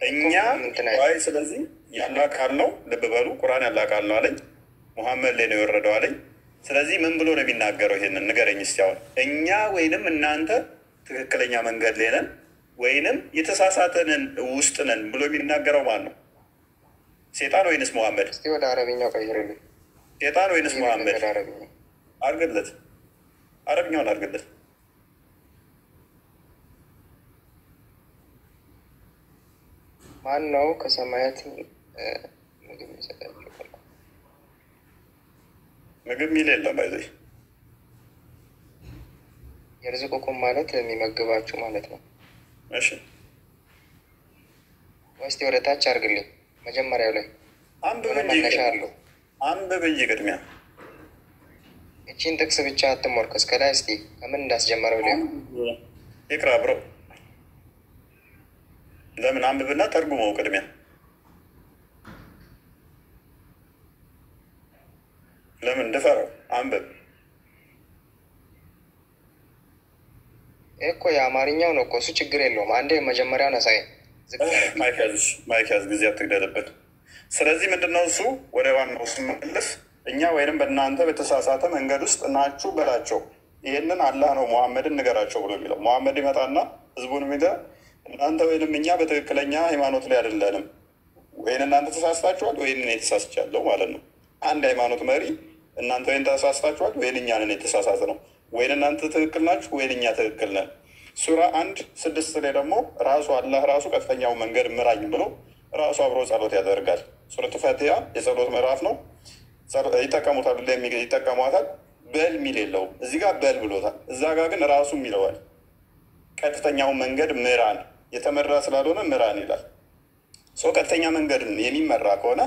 እኮ
እኛ
እንትን
ቆይ፣ ስለዚህ ያላህ ቃል ነው። ልብ በሉ፣ ቁርአን ያላህ ቃል ነው አለኝ። ሙሐመድ ላይ ነው የወረደው አለኝ። ስለዚህ ምን ብሎ ነው የሚናገረው? ይሄንን ንገረኝ እስኪ። አሁን እኛ ወይንም እናንተ ትክክለኛ መንገድ ላይ ነን ወይንም የተሳሳተንን ውስጥ ነን ብሎ የሚናገረው ማን ነው? ሴጣን ወይንስ ሙሐመድ?
እስቲ ወደ አረብኛው ቀይርልኝ፣
ሴጣን ወይንስ
ቀይርልኝ
ሙሐመድ?
ወደ አረብኛው።
አርግለት፣ አረብኛውን አርግለት።
ማን ነው ከሰማያት ምግብ የሚሰጣቸው?
ምግብ ሚል የለም። አይዞህ
يرزقكم ማለት የሚመግባችሁ ማለት ነው።
እሺ፣
እስቲ ወደ ታች አድርግልኝ። መጀመሪያው ላይ
አንብብ
የሆነ
እንጂ
መነሻ አለው።
አንብብ እንጂ ቅድሚያ
እቺን ጥቅስ ብቻ አትሞርከስ። ከላይ እስቲ ከምን እንዳስጀመረው ሊሆን
ይቅራ ብሮ ለምን አንብብና ተርጉመው ቅድሚያ። ለምን ድፈረው፣ አንብብ።
ይህ እኮ የአማርኛው ነው እኮ እሱ ችግር የለውም። አንዴ መጀመሪያውን አሳይ። ዝቅ አድርግ።
mic ያዝ፣ mic ያዝ፣ ጊዜ አትግደልብን። ስለዚህ ምንድነው እሱ ወደ ዋናው ስመለስ እኛ ወይንም በእናንተ በተሳሳተ መንገድ ውስጥ ናችሁ በላቸው። ይህንን አላህ ነው ሙሐመድን ንገራቸው ብሎ የሚለው ሙሐመድ ይመጣና ህዝቡን የሚለ እናንተ ወይንም እኛ በትክክለኛ ሃይማኖት ላይ አይደለንም፣ ወይን እናንተ ተሳስታችኋል፣ ወይን እኔ ተሳስቻለሁ ማለት ነው። አንድ ሃይማኖት መሪ እናንተ ወይን ተሳስታችኋል፣ ወይን እኛ ነን የተሳሳት ነው፣ ወይን እናንተ ትክክል ናችሁ፣ ወይን እኛ ትክክል ነን። ሱራ 1:6 ላይ ደግሞ ራሱ አላህ ራሱ ቀጥተኛው መንገድ ምራኝ ብሎ ራሱ አብሮ ጸሎት ያደርጋል። ሱረቱ ፈቲሃ የጸሎት ምዕራፍ ነው። ይጠቀሙታል፣ ይጠቀሟታል። በል ሚል የለውም እዚህ ጋር በል ብሎታል። እዛ ጋር ግን ራሱም ይለዋል። ቀጥተኛውን መንገድ ምራን፣ የተመራ ስላልሆነ ምራን ይላል። ሰው ቀጥተኛ መንገድን የሚመራ ከሆነ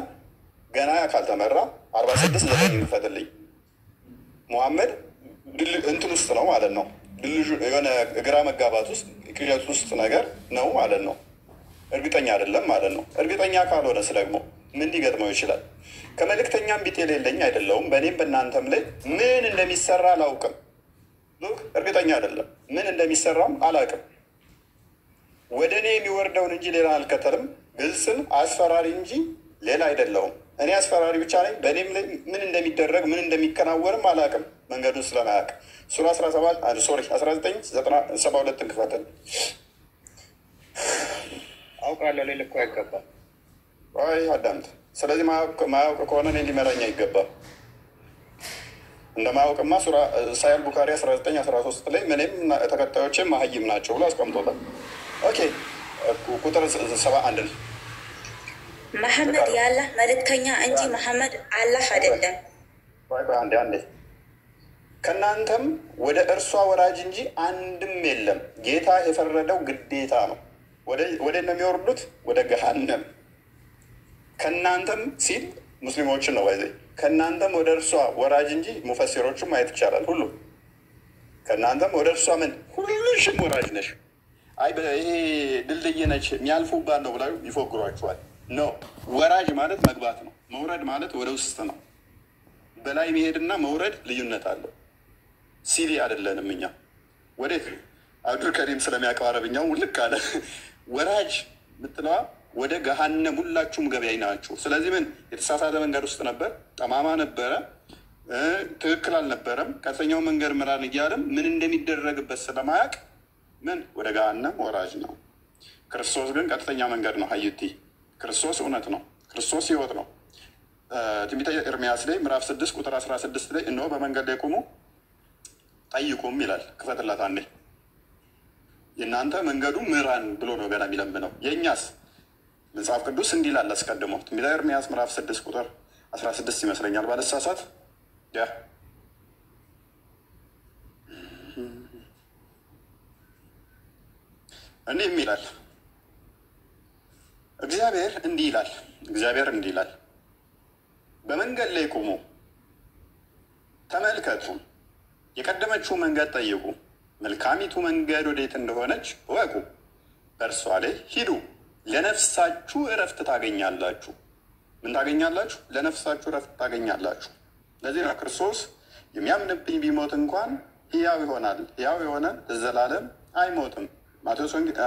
ገና ካልተመራ 46:9 ይፈትልኝ ሙሐመድ እንትን ውስጥ ነው ማለት ነው። የሆነ ግራ መጋባት ውስጥ ቅዠት ውስጥ ነገር ነው ማለት ነው። እርግጠኛ አይደለም ማለት ነው። እርግጠኛ ካልሆነስ ደግሞ ምን ሊገጥመው ይችላል? ከመልእክተኛም ቢጤ የሌለኝ አይደለሁም፣ በእኔም በእናንተም ላይ ምን እንደሚሰራ አላውቅም። Look እርግጠኛ አይደለም፣ ምን እንደሚሰራም አላውቅም። ወደ እኔ የሚወርደውን እንጂ ሌላ አልከተልም። ግልጽን አስፈራሪ እንጂ ሌላ አይደለሁም። እኔ አስፈራሪ ብቻ ነኝ። በእኔም ላይ ምን እንደሚደረግ ምን እንደሚከናወንም አላውቅም፣ መንገዱን ስለማያውቅ። ሱራ 17 sorry 19:72 ክፈትን።
አውቃለሁ ልል እኮ አይገባም።
አይ አዳምጥ። ስለዚህ ማያውቅ ከሆነ እኔ ሊመራኝ አይገባም። እንደማያውቅማ ሱራ ሳሂህ ቡካሪ 19:13 ላይ እኔም ተከታዮቼም መሀይም ናቸው ብሎ አስቀምጦታል። Okay ቁጥር 71 ነው።
መሐመድ የአላህ መልእክተኛ እንጂ መሐመድ አላህ አይደለም።
አንዴ አንዴ ከእናንተም ወደ እርሷ ወራጅ እንጂ አንድም የለም። ጌታ የፈረደው ግዴታ ነው። ወደ ነው የሚወርዱት ወደ ገሃነም። ከእናንተም ሲል ሙስሊሞችን ነው ባይዘ ከእናንተም ወደ እርሷ ወራጅ እንጂ ሙፈሲሮቹን ማየት ይቻላል። ሁሉ ከእናንተም ወደ እርሷ ምን ሁልሽም ወራጅ ነሽ። አይ ይሄ ድልድይ ነች የሚያልፉባት ነው ብላ ይፎግሯችኋል። No ወራጅ ማለት መግባት ነው። መውረድ ማለት ወደ ውስጥ ነው። በላይ መሄድና መውረድ ልዩነት አለው። ሲሊ አይደለንም እኛ። ወዴት አብዱል ከሪም ስለሚያውቀው አረብኛው ውልቅ አለ። ወራጅ ምትለዋ ወደ ገሃነም ሁላችሁም ገበያይ ናችሁ። ስለዚህ ምን የተሳሳተ መንገድ ውስጥ ነበር፣ ጠማማ ነበረ። ትክክል አልነበረም፣ ቀጥተኛው መንገድ ምራን እያለም ምን እንደሚደረግበት ስለማያውቅ ምን ወደ ገሃነም ወራጅ ነው። ክርስቶስ ግን ቀጥተኛ መንገድ ነው። ሀዩቲ ክርስቶስ እውነት ነው። ክርስቶስ ሕይወት ነው። ትንቢተ ኤርምያስ ላይ ምዕራፍ 6 ቁጥር 16 ላይ እነሆ በመንገድ ላይ ቁሙ ጠይቁም ይላል። ክፈትላት አንዴ። የእናንተ መንገዱ ምራን ብሎ ነው ገና የሚለምነው። የእኛስ መጽሐፍ ቅዱስ እንዲህ ይላል አስቀድሞ ትንቢተ ኤርምያስ ምዕራፍ 6 ቁጥር 16 ይመስለኛል ባለሳሳት። ያ እንዲህም ይላል እግዚአብሔር እንዲህ ይላል፣ እግዚአብሔር እንዲህ ይላል፣ በመንገድ ላይ ቁሙ ተመልከቱ፣ የቀደመችው መንገድ ጠይቁ፣ መልካሚቱ መንገድ ወዴት እንደሆነች እወቁ፣ በእርሷ ላይ ሂዱ፣ ለነፍሳችሁ እረፍት ታገኛላችሁ። ምን ታገኛላችሁ? ለነፍሳችሁ እረፍት ታገኛላችሁ። ለዚህ ነው ክርስቶስ የሚያምንብኝ ቢሞት እንኳን ሕያው ይሆናል፣ ሕያው የሆነ ለዘላለም አይሞትም። ማቴዎስ ወንጌል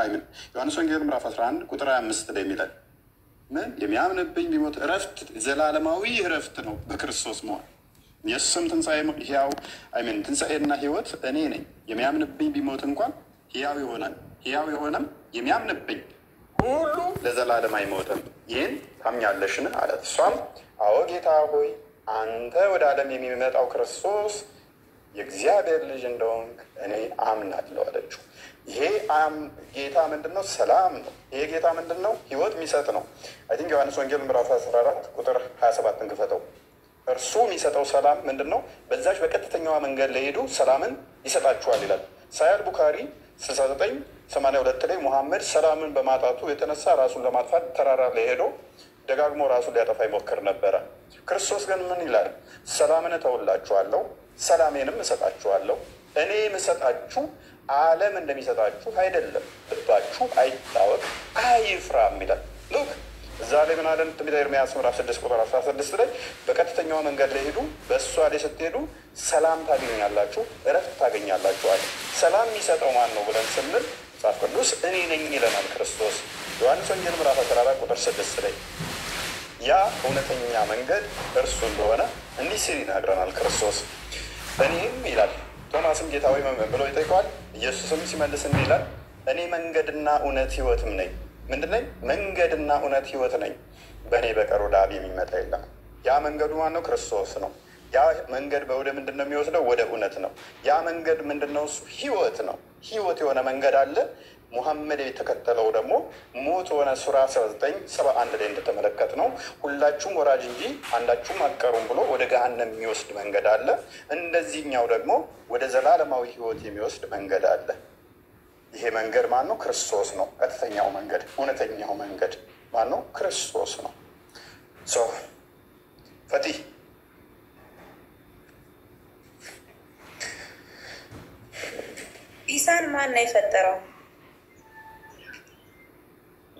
ዮሐንስ ወንጌል ምዕራፍ 11 ቁጥር 25 ላይ የሚለን ምን የሚያምንብኝ ቢሞት እረፍት፣ ዘላለማዊ እረፍት ነው በክርስቶስ መሆን። ኢየሱስም ትንሣኤ ሕያው I mean ትንሣኤና ሕይወት እኔ ነኝ፣ የሚያምንብኝ ቢሞት እንኳን ሕያው ይሆናል፣ ሕያው የሆነም የሚያምንብኝ ሁሉ ለዘላለም አይሞትም። ይህን ታምኛለሽን አላት። እሷም አዎ ጌታ ሆይ አንተ ወደ ዓለም የሚመጣው ክርስቶስ የእግዚአብሔር ልጅ እንደሆንክ እኔ አምናለሁ አለችው። ይሄ ጌታ ምንድን ነው? ሰላም ነው። ይሄ ጌታ ምንድን ነው? ሕይወት የሚሰጥ ነው። I think ዮሐንስ ወንጌል ምዕራፍ 14 ቁጥር 27ን ክፈተው። እርሱ የሚሰጠው ሰላም ምንድን ነው? በዛች በቀጥተኛዋ መንገድ ለሄዱ ሰላምን ይሰጣችኋል ይላል። ሳሂህ አል ቡካሪ 6982 ላይ ሙሐመድ ሰላምን በማጣቱ የተነሳ ራሱን ለማጥፋት ተራራ ላይ ሄዶ ደጋግሞ ራሱን ሊያጠፋ ይሞክር ነበረ። ክርስቶስ ግን ምን ይላል? ሰላምን እተውላችኋለሁ፣ ሰላሜንም እሰጣችኋለሁ። እኔ የምሰጣችሁ ዓለም እንደሚሰጣችሁ አይደለም፣ ልባችሁ አይታወክ አይፍራም ይላል። Look እዛ ላይ ምን አለን? ትንቢተ ኤርምያስ ምዕራፍ 6 ቁጥር 16 ላይ በቀጥተኛዋ መንገድ ላይ ሄዱ፣ በእሷ ላይ ስትሄዱ ሰላም ታገኛላችሁ፣ እረፍት ታገኛላችሁ አለ። ሰላም የሚሰጠው ማን ነው ብለን ስንል መጽሐፍ ቅዱስ እኔ ነኝ ይለናል ክርስቶስ። ዮሐንስ ወንጌል ምዕራፍ 14 ቁጥር 6 ላይ ያ እውነተኛ መንገድ እርሱ እንደሆነ እንዲህ ሲል ይነግረናል ክርስቶስ። እኔም ይላል ቶማስም ጌታ ሆይ ብሎ ይጠይቀዋል። ኢየሱስም ሲመልስ እንዲህ ይላል፣ እኔ መንገድና እውነት ሕይወትም ነኝ። ምንድን ነኝ? መንገድና እውነት ሕይወት ነኝ። በእኔ በቀር ወደ አብ የሚመጣ የለም። ያ መንገዱ ማን ነው? ክርስቶስ ነው። ያ መንገድ ወደ ምንድን ነው የሚወስደው? ወደ እውነት ነው። ያ መንገድ ምንድን ነው? እሱ ሕይወት ነው። ሕይወት የሆነ መንገድ አለ። ሙሐመድ የተከተለው ደግሞ ሞት ሆነ። ሱራ 1971 ላይ እንደተመለከት ነው ሁላችሁም ወራጅ እንጂ አንዳችሁም አትቀሩም ብሎ ወደ ገሃነም የሚወስድ መንገድ አለ። እንደዚህኛው ደግሞ ወደ ዘላለማዊ ሕይወት የሚወስድ መንገድ አለ። ይሄ መንገድ ማን ነው? ክርስቶስ ነው። ቀጥተኛው መንገድ፣ እውነተኛው መንገድ ማን ነው? ክርስቶስ ነው። So ፈቲ
ኢሳን ማን ነው የፈጠረው?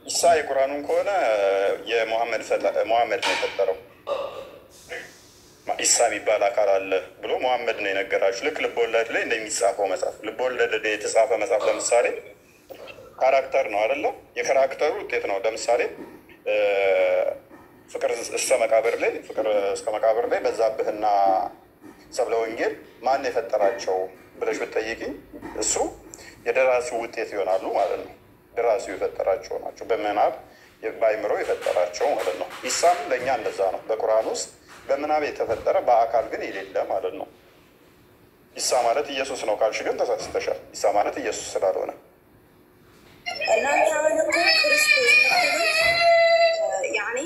ኢሳ የቁርአኑን ከሆነ የሙሐመድ ነው የፈጠረው። ኢሳ የሚባል አካል አለ ብሎ ሙሐመድ ነው የነገራችሁ። ልክ ልቦለድ ላይ እንደሚጻፈው መጽሐፍ፣ ልቦለድ ላይ የተጻፈ መጽሐፍ ለምሳሌ character ነው አይደለ? የ character ኡ ውጤት ነው። ለምሳሌ ፍቅር እስከ መቃብር ላይ ፍቅር እስከ መቃብር ላይ በዛብህና ሰብለ ወንጌል ማን የፈጠራቸው ብለሽ ብትጠይቂኝ እሱ የደራሲው ውጤት ይሆናሉ ማለት ነው። ደራሲው የፈጠራቸው ናቸው። በምናብ በአይምሮ የፈጠራቸው ማለት ነው። ኢሳም ለእኛ እንደዛ ነው። በቁርአን ውስጥ በምናብ የተፈጠረ በአካል ግን የሌለ ማለት ነው። ኢሳ ማለት ኢየሱስ ነው ካልሽ ግን ተሳስተሻል። ኢሳ ማለት ኢየሱስ ስላልሆነ
እናንተ አሁን እኮ ክርስቶስ የምትሉት ያኔ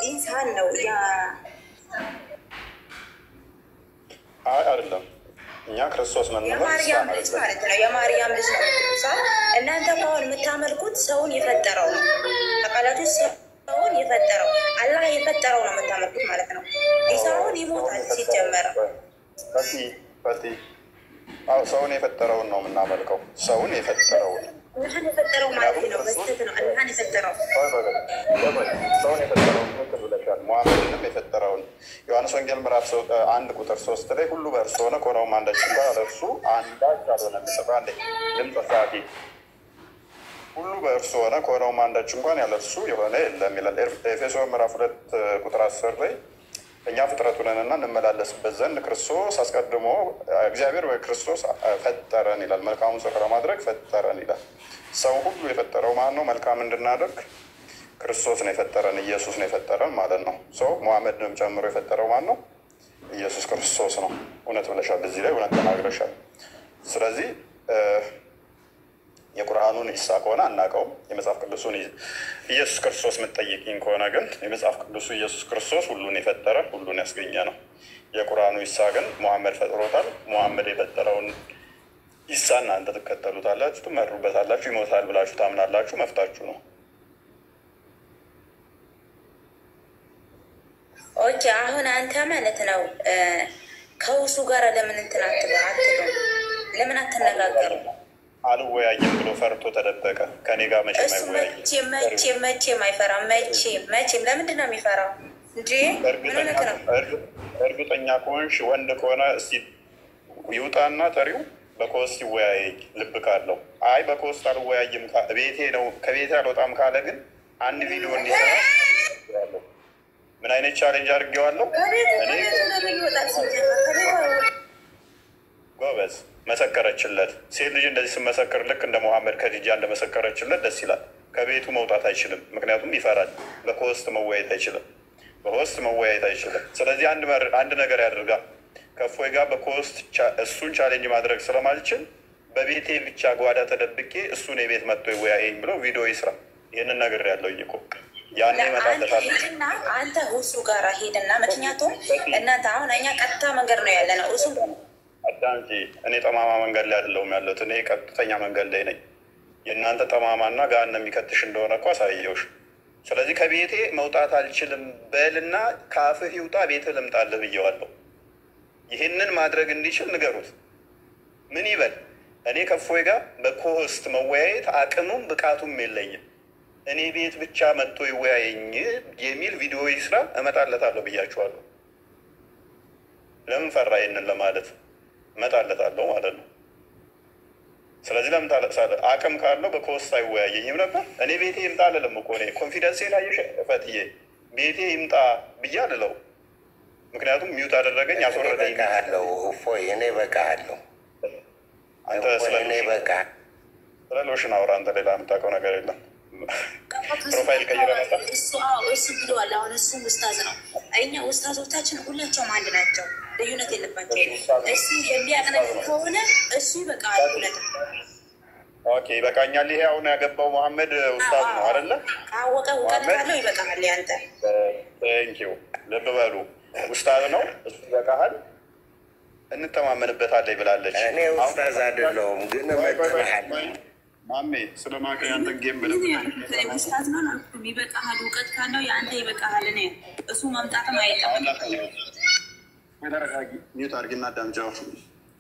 ኢንሳን ነው።
አይ አይደለም። እኛ ክርስቶስ ምንለው
የማርያም ልጅ ማለት ነው። የማርያም ልጅ ነው የምትሉት። እናንተ እኮ አሁን የምታመልኩት ሰውን የፈጠረው ነው። ታውቃላችሁ፣ ሰውን የፈጠረው አላህ የፈጠረው ነው የምታመልኩት ማለት ነው። ኢሳ አሁን ይሞታል ሲጀመር።
ፈቲ ፈቲ፣ አዎ ሰውን የፈጠረውን ነው የምናመልከው። ሰውን የፈጠረውን
አላህን የፈጠረው ማለት ነው። በስተት ነው አላህን የፈጠረው።
ሰውን የፈጠረውን ትክክል ብለሻል። ሙሐመድንም የፈጠረውን ዮሐንስ ወንጌል ምዕራፍ 1 ቁጥር 3 ላይ ሁሉ በእርሱ ሆነ ከሆነውም አንዳች እንኳ ያለ እርሱ አንዳች አልሆነም። ጽፋ ድምፅ ጸሐፊ ሁሉ በእርሱ ሆነ ከሆነውም አንዳች እንኳን ያለ እርሱ የሆነ የለም ይላል። ኤፌሶን ምዕራፍ 2 ቁጥር 10 ላይ እኛ ፍጥረቱ ነንና እንመላለስበት ዘንድ ክርስቶስ አስቀድሞ እግዚአብሔር በክርስቶስ ፈጠረን ይላል። መልካሙን ስራ ለማድረግ ፈጠረን ይላል። ሰው ሁሉ የፈጠረው ማን ነው? መልካም እንድናደርግ ክርስቶስ ነው የፈጠረን፣ ኢየሱስ ነው የፈጠረን ማለት ነው። ሰው ሙሐመድንም ጨምሮ የፈጠረው ማን ነው? ኢየሱስ ክርስቶስ ነው። እውነት ብለሻል፣ እዚህ ላይ እውነት ተናግረሻል። ስለዚህ የቁርአኑን ኢሳ ከሆነ አናውቀውም። የመጽሐፍ ቅዱሱን ኢየሱስ ክርስቶስ የምትጠይቂኝ ከሆነ ግን የመጽሐፍ ቅዱሱ ኢየሱስ ክርስቶስ ሁሉን የፈጠረ ሁሉን ያስገኘ ነው። የቁርአኑ ኢሳ ግን ሙሐመድ ፈጥሮታል። ሙሐመድ የፈጠረውን ኢሳ እናንተ ትከተሉታላችሁ፣ ትመሩበታላችሁ፣ ይሞታል ብላችሁ ታምናላችሁ። መፍታችሁ ነው።
Okay፣ አሁን አንተ ማለት ነው ከውሱ ጋር ለምን እንትን አትሉም? ለምን አትነጋገሩ?
አልወያይም ብሎ ፈርቶ ተደበቀ። ከኔ ጋር መቼም
እሱ
አይወያይም።
መቼም መቼም መቼም አይፈራም። መቼም መቼም። ለምንድን ነው የሚፈራው እንዴ? ምን ሆነህ ነው?
እርግጠኛ ከሆንሽ ወንድ ከሆነ እስቲ ይውጣና ጠሪው በ co-host ይወያየኝ ልብ ካለው። አይ በ co-host አልወያይም ቤቴ ነው ከቤቴ አልወጣም ካለ ግን አንድ ቪዲዮ እንዲሰራ አደርገዋለሁ። ምን አይነት challenge አድርጌዋለሁ
ከቤቱ
እኔ?
ከቤቱ ለምን ይወጣል? ሲጀመር ከቤቱ አይወጣም።
ጎበዝ መሰከረችለት። ሴት ልጅ እንደዚህ ስመሰክር ልክ እንደ መሐመድ ከዲጃ እንደመሰከረችለት ደስ ይላል። ከቤቱ መውጣት አይችልም፣ ምክንያቱም ይፈራል። በ co-host መወያየት አይችልም። በ host መወያየት አይችልም። ስለዚህ አንድ ነገር ያደርጋል። ከእፎይ ጋር በ co-host እሱን challenge ማድረግ ስለማልችል በቤቴ ብቻ ጓዳ ተደብቄ እሱን የቤት መጥቶ ይወያየኝ ብሎ ቪዲዮ ይስራ። ይህንን ነገር ያለው እኮ ያኔ
አንተ
እመጣለታለሁ።
ሂድና አንተ ሁሱ ጋር ሂድና፣ ምክንያቱም እናንተ አሁን እኛ ቀጥታ መንገድ ነው ያለ ነው እሱ
አዳምጪ። እኔ ጠማማ መንገድ ላይ አይደለሁም ያለሁት፣ እኔ ቀጥተኛ መንገድ ላይ ነኝ። የእናንተ ጠማማና ገሃነም የሚከትሽ እንደሆነ እኮ አሳየሁሽ። ስለዚህ ከቤቴ መውጣት አልችልም በልና ከአፍህ ይውጣ፣ ቤትህ ልምጣልህ ብየዋለሁ። ይህንን ማድረግ እንዲችል ንገሩት። ምን ይበል? እኔ ከእፎይ ጋር በ co-host መወያየት አቅሙም ብቃቱም የለኝም። እኔ ቤት ብቻ መጥቶ ይወያየኝ የሚል ቪዲዮ ይስራ፣ እመጣለታለሁ ብያችኋለሁ። ለምን ፈራ? ይህንን ለማለት እመጣለታለሁ ማለት ነው። ስለዚህ ለምን ታለቅሳለህ? አቅም ካለው በ co-host አይወያየኝም ነበር። እኔ ቤቴ ይምጣ አልልም እኮ እኔ confidence ኤን አየሽ ፈትዬ፣ ቤቴ ይምጣ ብዬ አልለው። ምክንያቱም mute አደረገኝ፣
እኔ
አስወረደኝ።
በቃሃለሁ እፎይ፣ እኔ በቃሃለሁ
አንተ
እፎይ፣
ስለ
እኔ በቃ
ስለ ሎሽን አውራ። አንተ ሌላ የምታውቀው ነገር የለም። Profile ቀይረህ መጣ።
እሱ አዎ፣ እሱ ብለዋል። አሁን እሱ ኡስታዝ ነው። እኛ ኡስታዞቻችን ሁላቸውም አንድ ናቸው፣ ልዩነት የለባቸውም። እሱ የሚያውቅ ነገር ከሆነ እሱ ይበቃል። እውነትም
Okay ይበቃኛል። ይሄ አሁን ያገባው መሐመድ ኡስታዝ ነው አይደለ?
ካወቀ እውቀት
መሐመድ
ካለው ይበቃል። ያንተ
Thank you። ልብ በሉ ኡስታዝ ነው እሱ ይበቃሃል፣ እንተማመንበታለን ብላለች።
እኔ ኡስታዝ አይደለሁም ግን
ቆይ ቆይ ቆይ
እመጥንሃለሁ።
ቆይ፣ ማሜ ስለማውቅ ያንተን game በደንብ
ኡስታዝ ነው አልኩም። ይበቃሃል፣ እውቀት ካለው የአንተ ይበቃሃል። እኔ እሱ መምጣትም
አሁን
አይጠበቅም።
ላሳየው። ተረጋጊ፣ mute አድርጊና አዳምጪው።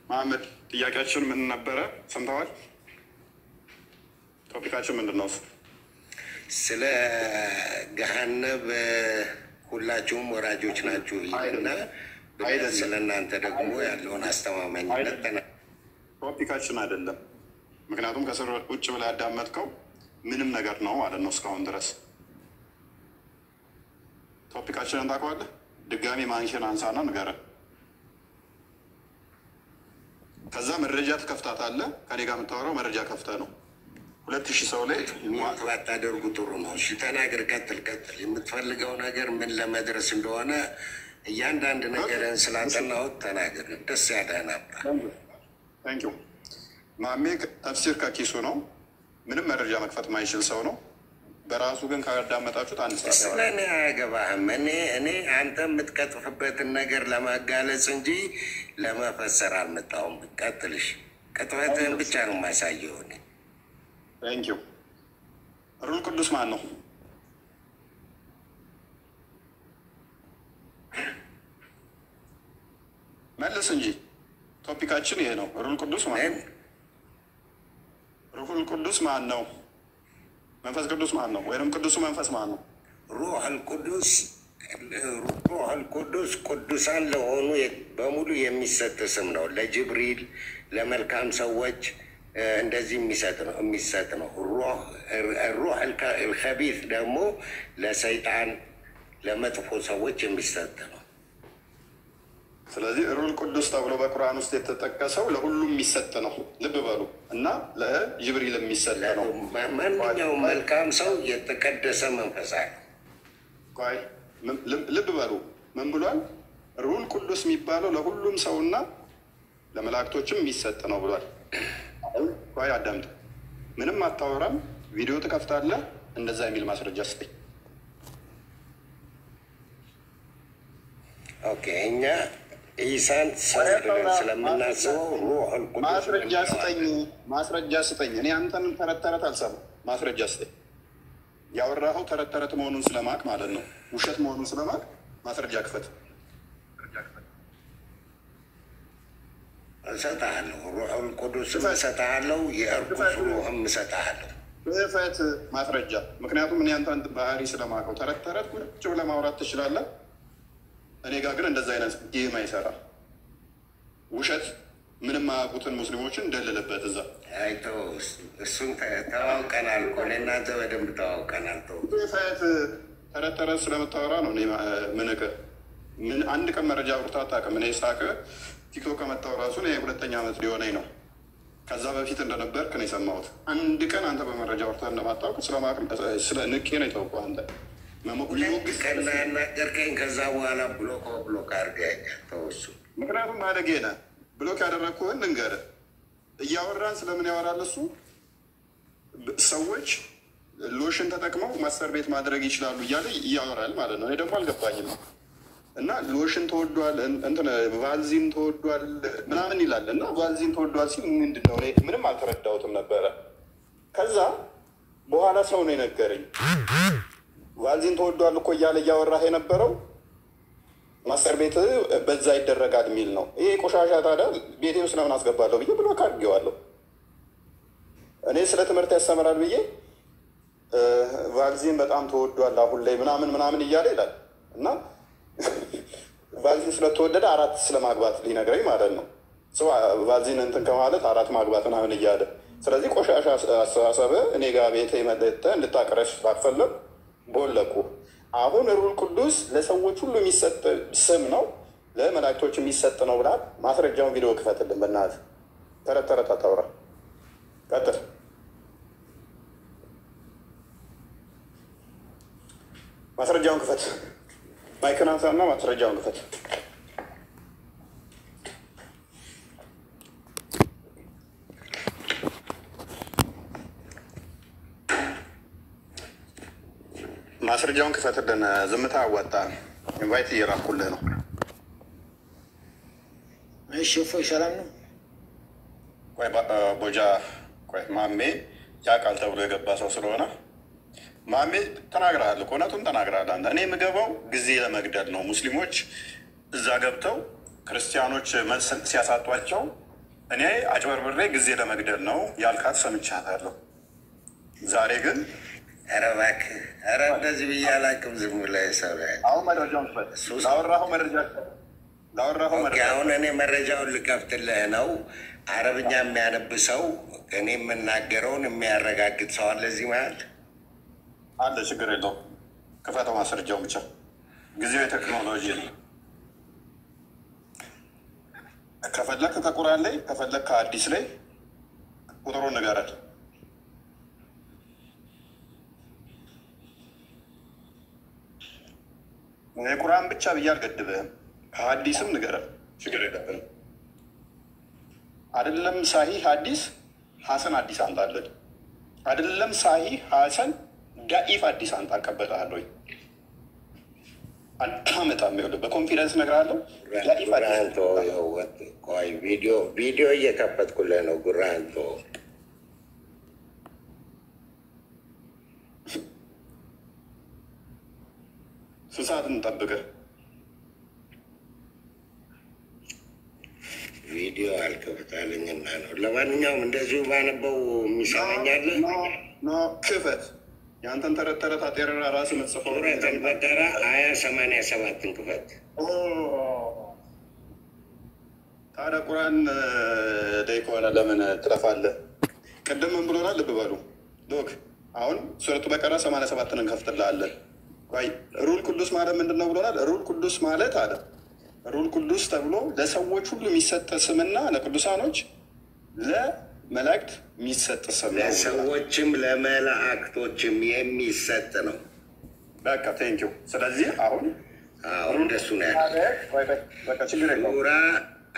መሐመድ ጥያቄያችን ምን ነበረ? ሰምተዋል? Topic ኣችን ምንድን ነው? እሱ
ስለ ገሃነብ ሁላችሁም ወራጆች ናችሁ ይልና
አይደለም።
ስለ እናንተ ደግሞ ያለውን አስተማማኝነት ተና
Topic ኣችን አይደለም። ምክንያቱም ከስር ውጭ ብላ ያዳመጥከው ምንም ነገር ነው ማለት ነው እስካሁን ድረስ። Topic ኣችንን ታውቀዋለህ? ድጋሚ ማንሽን አንሳና ንገረን። ከዛ መረጃ ትከፍታታለህ። ከኔ ጋር የምታወራው መረጃ ከፍተህ ነው። 2000 ሰው ላይ
Mute ባታደርጉ ጥሩ ነው። እሺ ተናገር፣ ቀጥል፣ ቀጥል። የምትፈልገው ነገር ምን ለመድረስ እንደሆነ እያንዳንድ ነገርን ስላጠናሁት ተናገር። ደስ ያለህን አብራ።
Thank you ማሜ። ተፍሲር ከኪሱ ነው። ምንም መረጃ መክፈት ማይችል ሰው ነው። በራሱ ግን ካዳመጣችሁት አንድ ሰዓት
ስለ
ያወራል።
እኔ አያገባህም። እኔ አንተ የምትቀጥፍበትን ነገር ለማጋለጽ እንጂ ለመፈሰር አልመጣሁም። ቀጥልሽ። ቅጥፈትህን ብቻ ነው የማሳየው እኔ።
Thank you። ሩል ቅዱስ ማን ነው? መልስ እንጂ topic ኣችን ይሄ ነው። ሩል ቅዱስ ማን ነው? ሩሁል ቅዱስ ማን ነው? መንፈስ ቅዱስ ማን ነው? ወይም ቅዱሱ መንፈስ ማን ነው?
ሩህ አልቅዱስ፣ ሩህ አልቅዱስ ቅዱሳን ለሆኑ በሙሉ የሚሰጥ ስም ነው። ለጅብሪል፣ ለመልካም ሰዎች እንደዚህ የሚሰጥ ነው። ሩህ አልከቢት ደግሞ ለሰይጣን፣ ለመጥፎ ሰዎች የሚሰጥ ነው።
ስለዚህ ሩል ቅዱስ ተብሎ በቁርአን ውስጥ የተጠቀሰው ለሁሉም የሚሰጥ ነው። ልብ በሉ እና ለጅብሪል የሚሰጥ ነው።
ማንኛውም መልካም ሰው የተቀደሰ መንፈስ አለው።
ቆይ ልብ በሉ ምን ብሏል? ሩል ቅዱስ የሚባለው ለሁሉም ሰውና ለመላእክቶችም የሚሰጥ ነው ብሏል። ቆይ አዳምጥ። ምንም አታወራም፣ ቪዲዮ ትከፍታለህ። እንደዛ የሚል ማስረጃ ስጠኝ።
Okay፣ እኛ ኢሳን ሰው ብለን ስለምናስበው ሩሑል ቁዱስ
ማስረጃ ስጠኝ፣ ማስረጃ ስጠኝ። እኔ አንተን ተረት ተረት አልሰማም። ማስረጃ ስጠኝ። ያወራኸው ተረት ተረት መሆኑን ስለማቅ ማለት ነው፣ ውሸት መሆኑን ስለማቅ ማስረጃ ክፈት።
እሰጥሃለሁ። ሩሑል ቁዱስም እሰጥሃለሁ፣ የእርኩስ ሩሕም እሰጥሃለሁ።
ክፈት ማስረጃ። ምክንያቱም እኔ አንተን ባህሪ ስለማቀው ተረት ተረት ቁጭ ብለህ ማውራት ትችላለህ። እኔ ጋር ግን እንደዛ አይነት game አይሰራም። ውሸት ምንም አያውቁትን ሙስሊሞችን እንደልልበት እዛ።
አይተው እሱን ተዋውቀናል እኮ እኔ እናንተ በደንብ ተዋውቀናል። ተው
ክፈት። ተረት ተረት ስለምታወራ ነው እኔ ምንቅህ። ምን አንድ ቀን መረጃ አውርተህ አታውቅም። እኔ ሳቅ ቲክቶክ ከመጣሁ ራሱ እኔ ሁለተኛ ዓመት ሊሆነኝ ነው። ከዛ በፊት እንደነበርክ ነው የሰማሁት። አንድ ቀን አንተ በመረጃ አውርተህ እንደማታውቅ ስለማውቅ ስለ ንቄ ነው የተውኩህ። አንተ
ሁለት ቀን ያናገርከኝ፣ ከዛ በኋላ block አድርገኸኛል። ተው እሱ
ምክንያቱም አደጌ ነህ። Block ያደረግኩህን ልንገርህ። እያወራን ስለምን ያወራል እሱ? ሰዎች ሎሽን ተጠቅመው masturbate ማድረግ ይችላሉ እያለ እያወራል ማለት ነው። እኔ ደግሞ አልገባኝም። እና ሎሽን ተወዷል፣ እንትን ቫዝሊን ተወዷል ምናምን ይላል። እና ቫዝሊን ተወዷል ሲል ምንድን ነው? እኔ ምንም አልተረዳሁትም ነበረ። ከዛ በኋላ ሰው ነው የነገረኝ። ቫዝሊን ተወዷል እኮ እያለ እያወራህ የነበረው masturbate በዛ ይደረጋል የሚል ነው። ይሄ ቆሻሻ ታዲያ ቤቴ ውስጥ ለምን አስገባለሁ ብዬ block አድርጌዋለሁ። እኔ ስለ ትምህርት ያስተምራል ብዬ ቫዝሊን በጣም ተወዷል አሁን ላይ ምናምን ምናምን እያለ ይላል እና ቫዝሊን ስለተወደደ አራት ስለማግባት ሊነግረኝ ማለት ነው። ሰው ቫዝሊን እንትን ከማለት አራት ማግባት ምናምን እያለ፣ ስለዚህ ቆሻሻ አስተሳሰብ እኔ ጋር ቤቴ መጥተህ እንድታቀረሽ ስላልፈለግ ቦለኩ። አሁን ሩል ቅዱስ ለሰዎች ሁሉ የሚሰጥ ስም ነው፣ ለመላእክቶች የሚሰጥ ነው ብላል። ማስረጃውን ቪዲዮ ክፈትልን በእናትህ። ተረት ተረት አታውራ። ቀጥል። ማስረጃውን ክፈት። Mic ን አንሳና ማስረጃውን ክፈት። ማስረጃውን ክፈትልን። ዝምታ አዋጣ። Invite እየላኩልህ ነው።
እሺ እፎይ ሰላም ነው?
ቆይ ቦጃ፣ ቆይ ማሜ ያውቃል ተብሎ የገባ ሰው ስለሆነ ማሜ ተናግረሃል እኮ፣ እውነቱን ተናግረሃል። አንተ እኔ የምገባው ጊዜ ለመግደል ነው። ሙስሊሞች እዛ ገብተው ክርስቲያኖች መልስ ሲያሳጧቸው እኔ አጭበርብሬ ጊዜ ለመግደል ነው ያልካት ሰምቻታለሁ። ዛሬ ግን
ኧረ እባክህ፣ ኧረ እንደዚህ ብዬ አላውቅም። ዝም ብለህ ሰው
አሁን መረጃውን ክፈት። ላወራኸው መረጃ ላወራኸው መረጃ
አሁን እኔ መረጃውን ልከፍትልህ ነው። አረብኛ የሚያነብ ሰው እኔ የምናገረውን የሚያረጋግጥ ሰው አለ እዚህ መሀል?
አለ፣ ችግር የለውም። ክፈተው ማስረጃውን ብቻ። ጊዜው የቴክኖሎጂ ነው። ከፈለክ ከቁርአን ላይ ከፈለክ ከሀዲስ ላይ ቁጥሩን ንገረን። የቁርአን ብቻ ብዬ አልገድብህም። ከሀዲስም ንገረን፣ ችግር የለብንም። አይደለም ሳሂህ ሀዲስ ሀሰን ሀዲስ አምጣለን። አይደለም ሳሂህ ሀሰን ዳኢፍ ሀዲስ አምጣ፣ እቀበልሃለሁ። አታመጣም። ይኸውልህ በ confidence እነግርሃለሁ። ዳኢፍ ሀዲስ
ጉራህን ተወው። ቆይ ቪዲዮ እየከፈትኩልህ ነው። ጉራህን ተወው።
ስንት ሰዓት እንጠብቅህ?
ቪዲዮ አልከፍታለኝና ነው። ለማንኛውም እንደዚሁ ባነበው የሚሰማኝ አለ?
No ክፈት። የአንተን ተረት ተረት አጤረራ ራስህ የምትጽፈው
ሱረት አልበቀራ አያ 87ን ክፈት።
ታዲያ ቁርአን ላይ ከሆነ ለምን ትለፋለህ? ቅድም ምን ብሎናል? ልብ በሉ Look። አሁን ሱረቱ በቀራ 87ን እንከፍትልሃለን። ቆይ ሩል ቅዱስ ማለት ምንድን ነው ብሎናል? ሩል ቅዱስ ማለት አለ ሩል ቅዱስ ተብሎ ለሰዎች ሁሉ የሚሰጥ ስምና ለቅዱሳኖች ለመላእክት የሚሰጥ ስም ነው።
ለሰዎችም ለመላእክቶችም የሚሰጥ ነው።
በቃ thank you። ስለዚህ አሁን
አዎ እንደሱ ነው ያለው።
በቃ ችግር የለውም።
ሱራ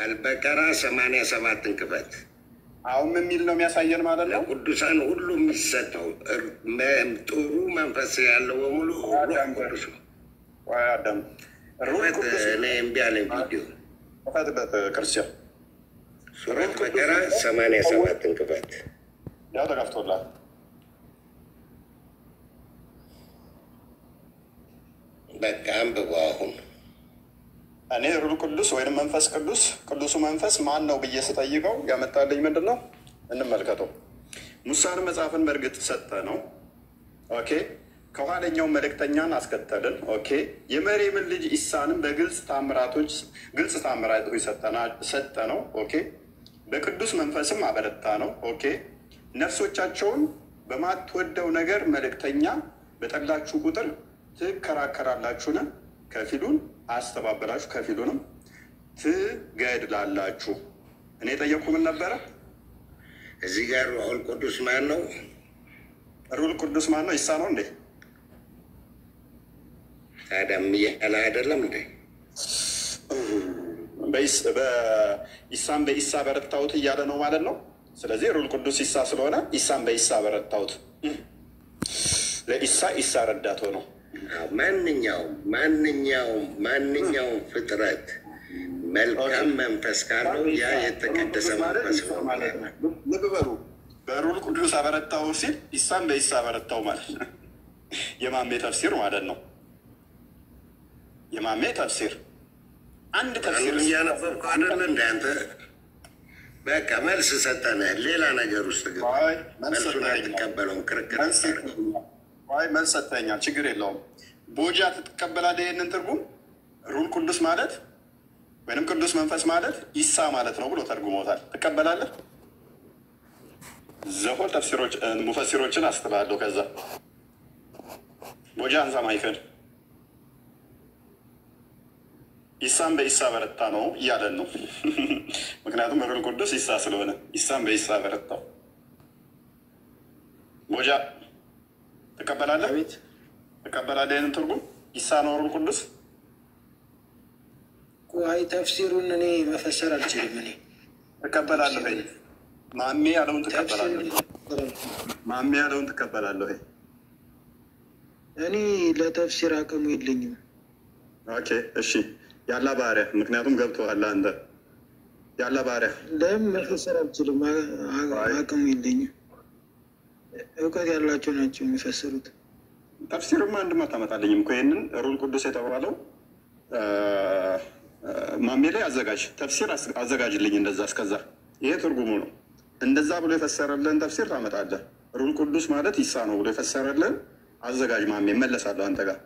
አልበቀራ 87ን ክፈት።
አሁን ምን የሚል ነው የሚያሳየን ማለት ነው?
ለቅዱሳን ሁሉ የሚሰጠው ጥሩ መንፈስ ያለው በሙሉ ሩህ ቅዱስ ነው።
ቆይ አዳም፣ ሩህ ቅዱስ
እኔ እምቢ አለኝ ቪዲዮ።
ክፈትበት ክርስቲያን።
ሱረት በቀራ 87ን ክፈት።
ያው ተከፍቶላል።
በቃ አንብበው አሁን።
እኔ ሩህ ቅዱስ ወይንም መንፈስ ቅዱስ ቅዱሱ መንፈስ ማን ነው ብዬ ስጠይቀው ያመጣልኝ ምንድን ነው? እንመልከተው። ሙሳን መጽሐፍን በእርግጥ ሰጠ ነው። Okay። ከኋለኛው መልእክተኛን አስከተልን። Okay። የመርየምን ልጅ ኢሳንም በግልጽ ታምራቶች ግልጽ ታምራቶች ሰጠ ነው። Okay። በቅዱስ መንፈስም አበረታ ነው። Okay። ነፍሶቻቸውን በማትወደው ነገር መልእክተኛ በጠላችሁ ቁጥር ትከራከራላችሁን? ከፊሉን አስተባበላችሁ ከፊሉንም ትገድላላችሁ። እኔ የጠየቅኩ ምን ነበረ?
እዚህ ጋር ሩሑል ቅዱስ ማን ነው?
ሩል ቅዱስ ማን ነው? ኢሳ ነው እንዴ?
ታዲያም እያለ አይደለም እንዴ?
ኢሳን በኢሳ በረታሁት እያለ ነው ማለት ነው። ስለዚህ ሩል ቅዱስ ኢሳ ስለሆነ ኢሳን በኢሳ በረታሁት፣ ለኢሳ ኢሳ ረዳት ሆነው።
ማንኛውም ማንኛውም ማንኛውም ፍጥረት መልካም መንፈስ ካለው ያ የተቀደሰ መንፈስ ነው ማለት ነው።
ልብ በሉ። በሩል ቅዱስ አበረታው ሲል ኢሳን በኢሳ አበረታው ማለት ነው። የማሜ ተፍሲር ማለት ነው። የማሜ ተፍሲር አንድ ተፍሲር
እያነበብከው አይደለ እንደ አንተ? በቃ መልስ ሰጠንህ። ሌላ ነገር ውስጥ ግባ። መልሱን አትቀበለውም። ክርክር
አይ መልስ ሰጥተኸኛል፣ ችግር የለውም። ቦጃ ትቀበላለህ ይህንን ትርጉም? ሩል ቅዱስ ማለት ወይንም ቅዱስ መንፈስ ማለት ኢሳ ማለት ነው ብሎ ተርጉሞታል። ትቀበላለህ? ዘሆል ተፍሲሮች ሙፈሲሮችን አስተላለሁ። ከዛ ቦጃ አንሳ mic ን። ኢሳን በኢሳ በረታ ነው እያለን ነው። ምክንያቱም ሩል ቅዱስ ኢሳ ስለሆነ ኢሳን በኢሳ በረታው። ቦጃ ትቀበላለህ? ትቀበላለህ ይህንን ትርጉም? ኢሳ ነው ሩል ቅዱስ?
አይ ተፍሲሩን እኔ መፈሰር አልችልም። እኔ
ትቀበላለህ? ማሜ ያለውን ትቀበላለህ? ማሜ ያለውን ትቀበላለህ?
እኔ ለተፍሲር አቅሙ የለኝም።
Okay እሺ፣ ያላ ባሪያ፣ ምክንያቱም ገብቶሃል አንተ። ያላ ባሪያ
ለምን መፈሰር አልችልም፣ አቅሙ የለኝም። እውቀት ያላቸው ናቸው የሚፈስሩት።
ተፍሲርማ አንድም አታመጣልኝም እኮ። ይህንን ሩል ቅዱስ የተባለው ማሜ ላይ አዘጋጅ ተፍሲር አዘጋጅልኝ። እንደዛ እስከዛ ይሄ ትርጉሙ ነው። እንደዛ ብሎ የፈሰረልን ተፍሲር ታመጣለህ። ሩል ቅዱስ ማለት ኢሳ ነው ብሎ የፈሰረልን አዘጋጅ ማሜ፣ እመለሳለሁ አንተ ጋር።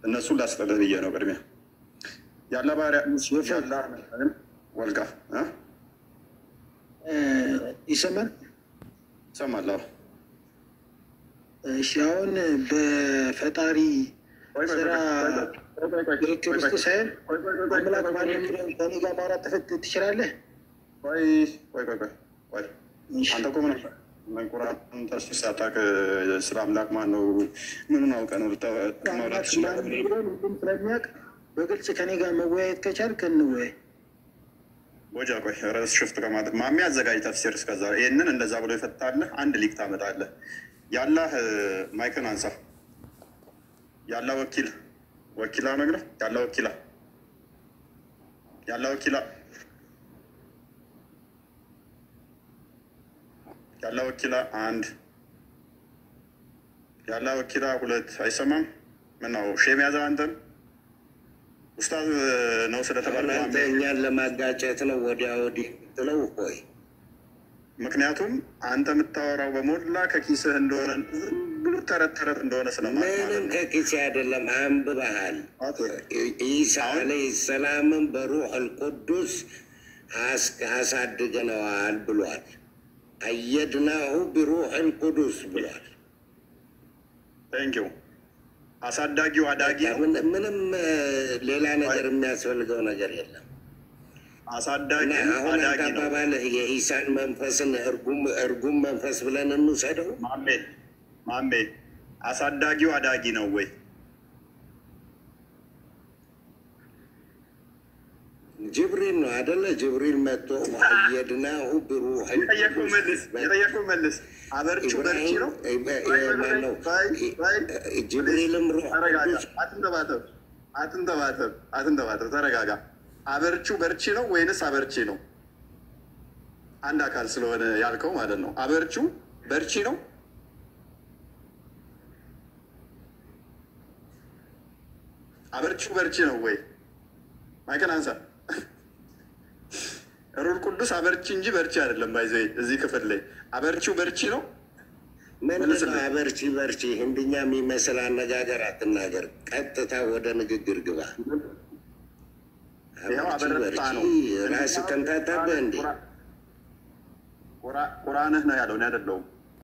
እነሱን ላስጠልህ ብዬ ነው ቅድሚያ። ያላ ባሪያ ያላ ወልጋ
ይሰማል
ይሰማል።
እሺ አሁን በፈጣሪ ስራ ክርክር ውስጥ ሳይሆን አምላክ ማን የሚለውን ከእኔ ጋር ማውራት ትችላለህ?
ቆይ ቆይ ቆይ ቆይ፣ አንተ እኮ ምን ቁርአን ተፍሲር ሳታውቅ ስለ አምላክ ማን ነው ምኑን አውቀህ ነው ማውራት ትችላለህ?
ሁሉም ስለሚያውቅ በግልጽ ከኔ ጋር መወያየት ከቻልክ እንወያይ።
ቦጃ ቆይ፣ ርዕስ shift ከማድረግ ማሜ አዘጋጅ ተፍሲር። እስከዛ ይህንን እንደዛ ብሎ ይፈታልህ። አንድ ሊቅ ታመጣለህ። ያላህ mic ን አንሳ። ያላ ወኪል ወኪላ ነው የሚለው። ያላ ወኪላ ያላ ወኪላ ያላ ወኪላ አንድ፣ ያላ ወኪላ ሁለት። አይሰማም? ምነው shame ያዘህ አንተን? ኡስታዝ ነው ስለተባለ
አንተ እኛን ለማጋጨት ነው ወዲያ ወዲህ የምትለው? ቆይ
ምክንያቱም አንተ የምታወራው በሞላ ከኪስህ እንደሆነ ብሎ ተረት ተረት እንደሆነ ስለማለት
ምንም ከኪሴ አይደለም። አንብበሃል። ኢሳ ዓለይሂ ሰላምን በሩሑል ቅዱስ አሳድገነዋል ብሏል። አየድናሁ ቢሩሑል ቅዱስ ብሏል።
Thank you። አሳዳጊው አዳጊ ነው።
ምንም ሌላ ሌላ ነገር የሚያስፈልገው ነገር የለም።
አሳዳጊ
እና አሁን አንተ
አዳጊ ነው።
አባባልህ የኢሳን መንፈስን እርጉም መንፈስ ብለን እንውሰደው።
ማሜ ማሜ፣ አሳዳጊው አዳጊ ነው ወይ?
ጅብሪል ነው አደለ? ጅብሪል መጥቶ وأيدناه بروح
የጠየቀው መልስ፣ የጠየቀው መልስ። አበርቺው በርቺ ነው።
ማነው? ጅብሪልም ሩህ
ተረጋጋ።
ቅዱስ።
አትንተባተብ፣ አትንተባተብ፣ አትንተባተብ፣ ተረጋጋ። አበርቺው በርቺ ነው ወይንስ አበርቺ ነው? አንድ አካል ስለሆነ ያልከው ማለት ነው። አበርቺው በርቺ ነው። አበርቺው በርቺ ነው ወይ? ማይክን አንሳ። ሩህ ቅዱስ አበርቺ እንጂ በርቺ አይደለም። By the way እዚህ ክፍል ላይ አበርቺው በርቺ ነው።
ምንድን ነው አበርቺ በርቺ? ህንድኛ የሚመስል አነጋገር አትናገር። ቀጥታ ወደ ንግግር ግባ።
ይኸው
አበርቺ
አበረታ
በርቺ
ነው።
ራስህ ተምታታብህ እንዴ?
ቁርአንህ ነው ያለው፣ እኔ አይደለሁም።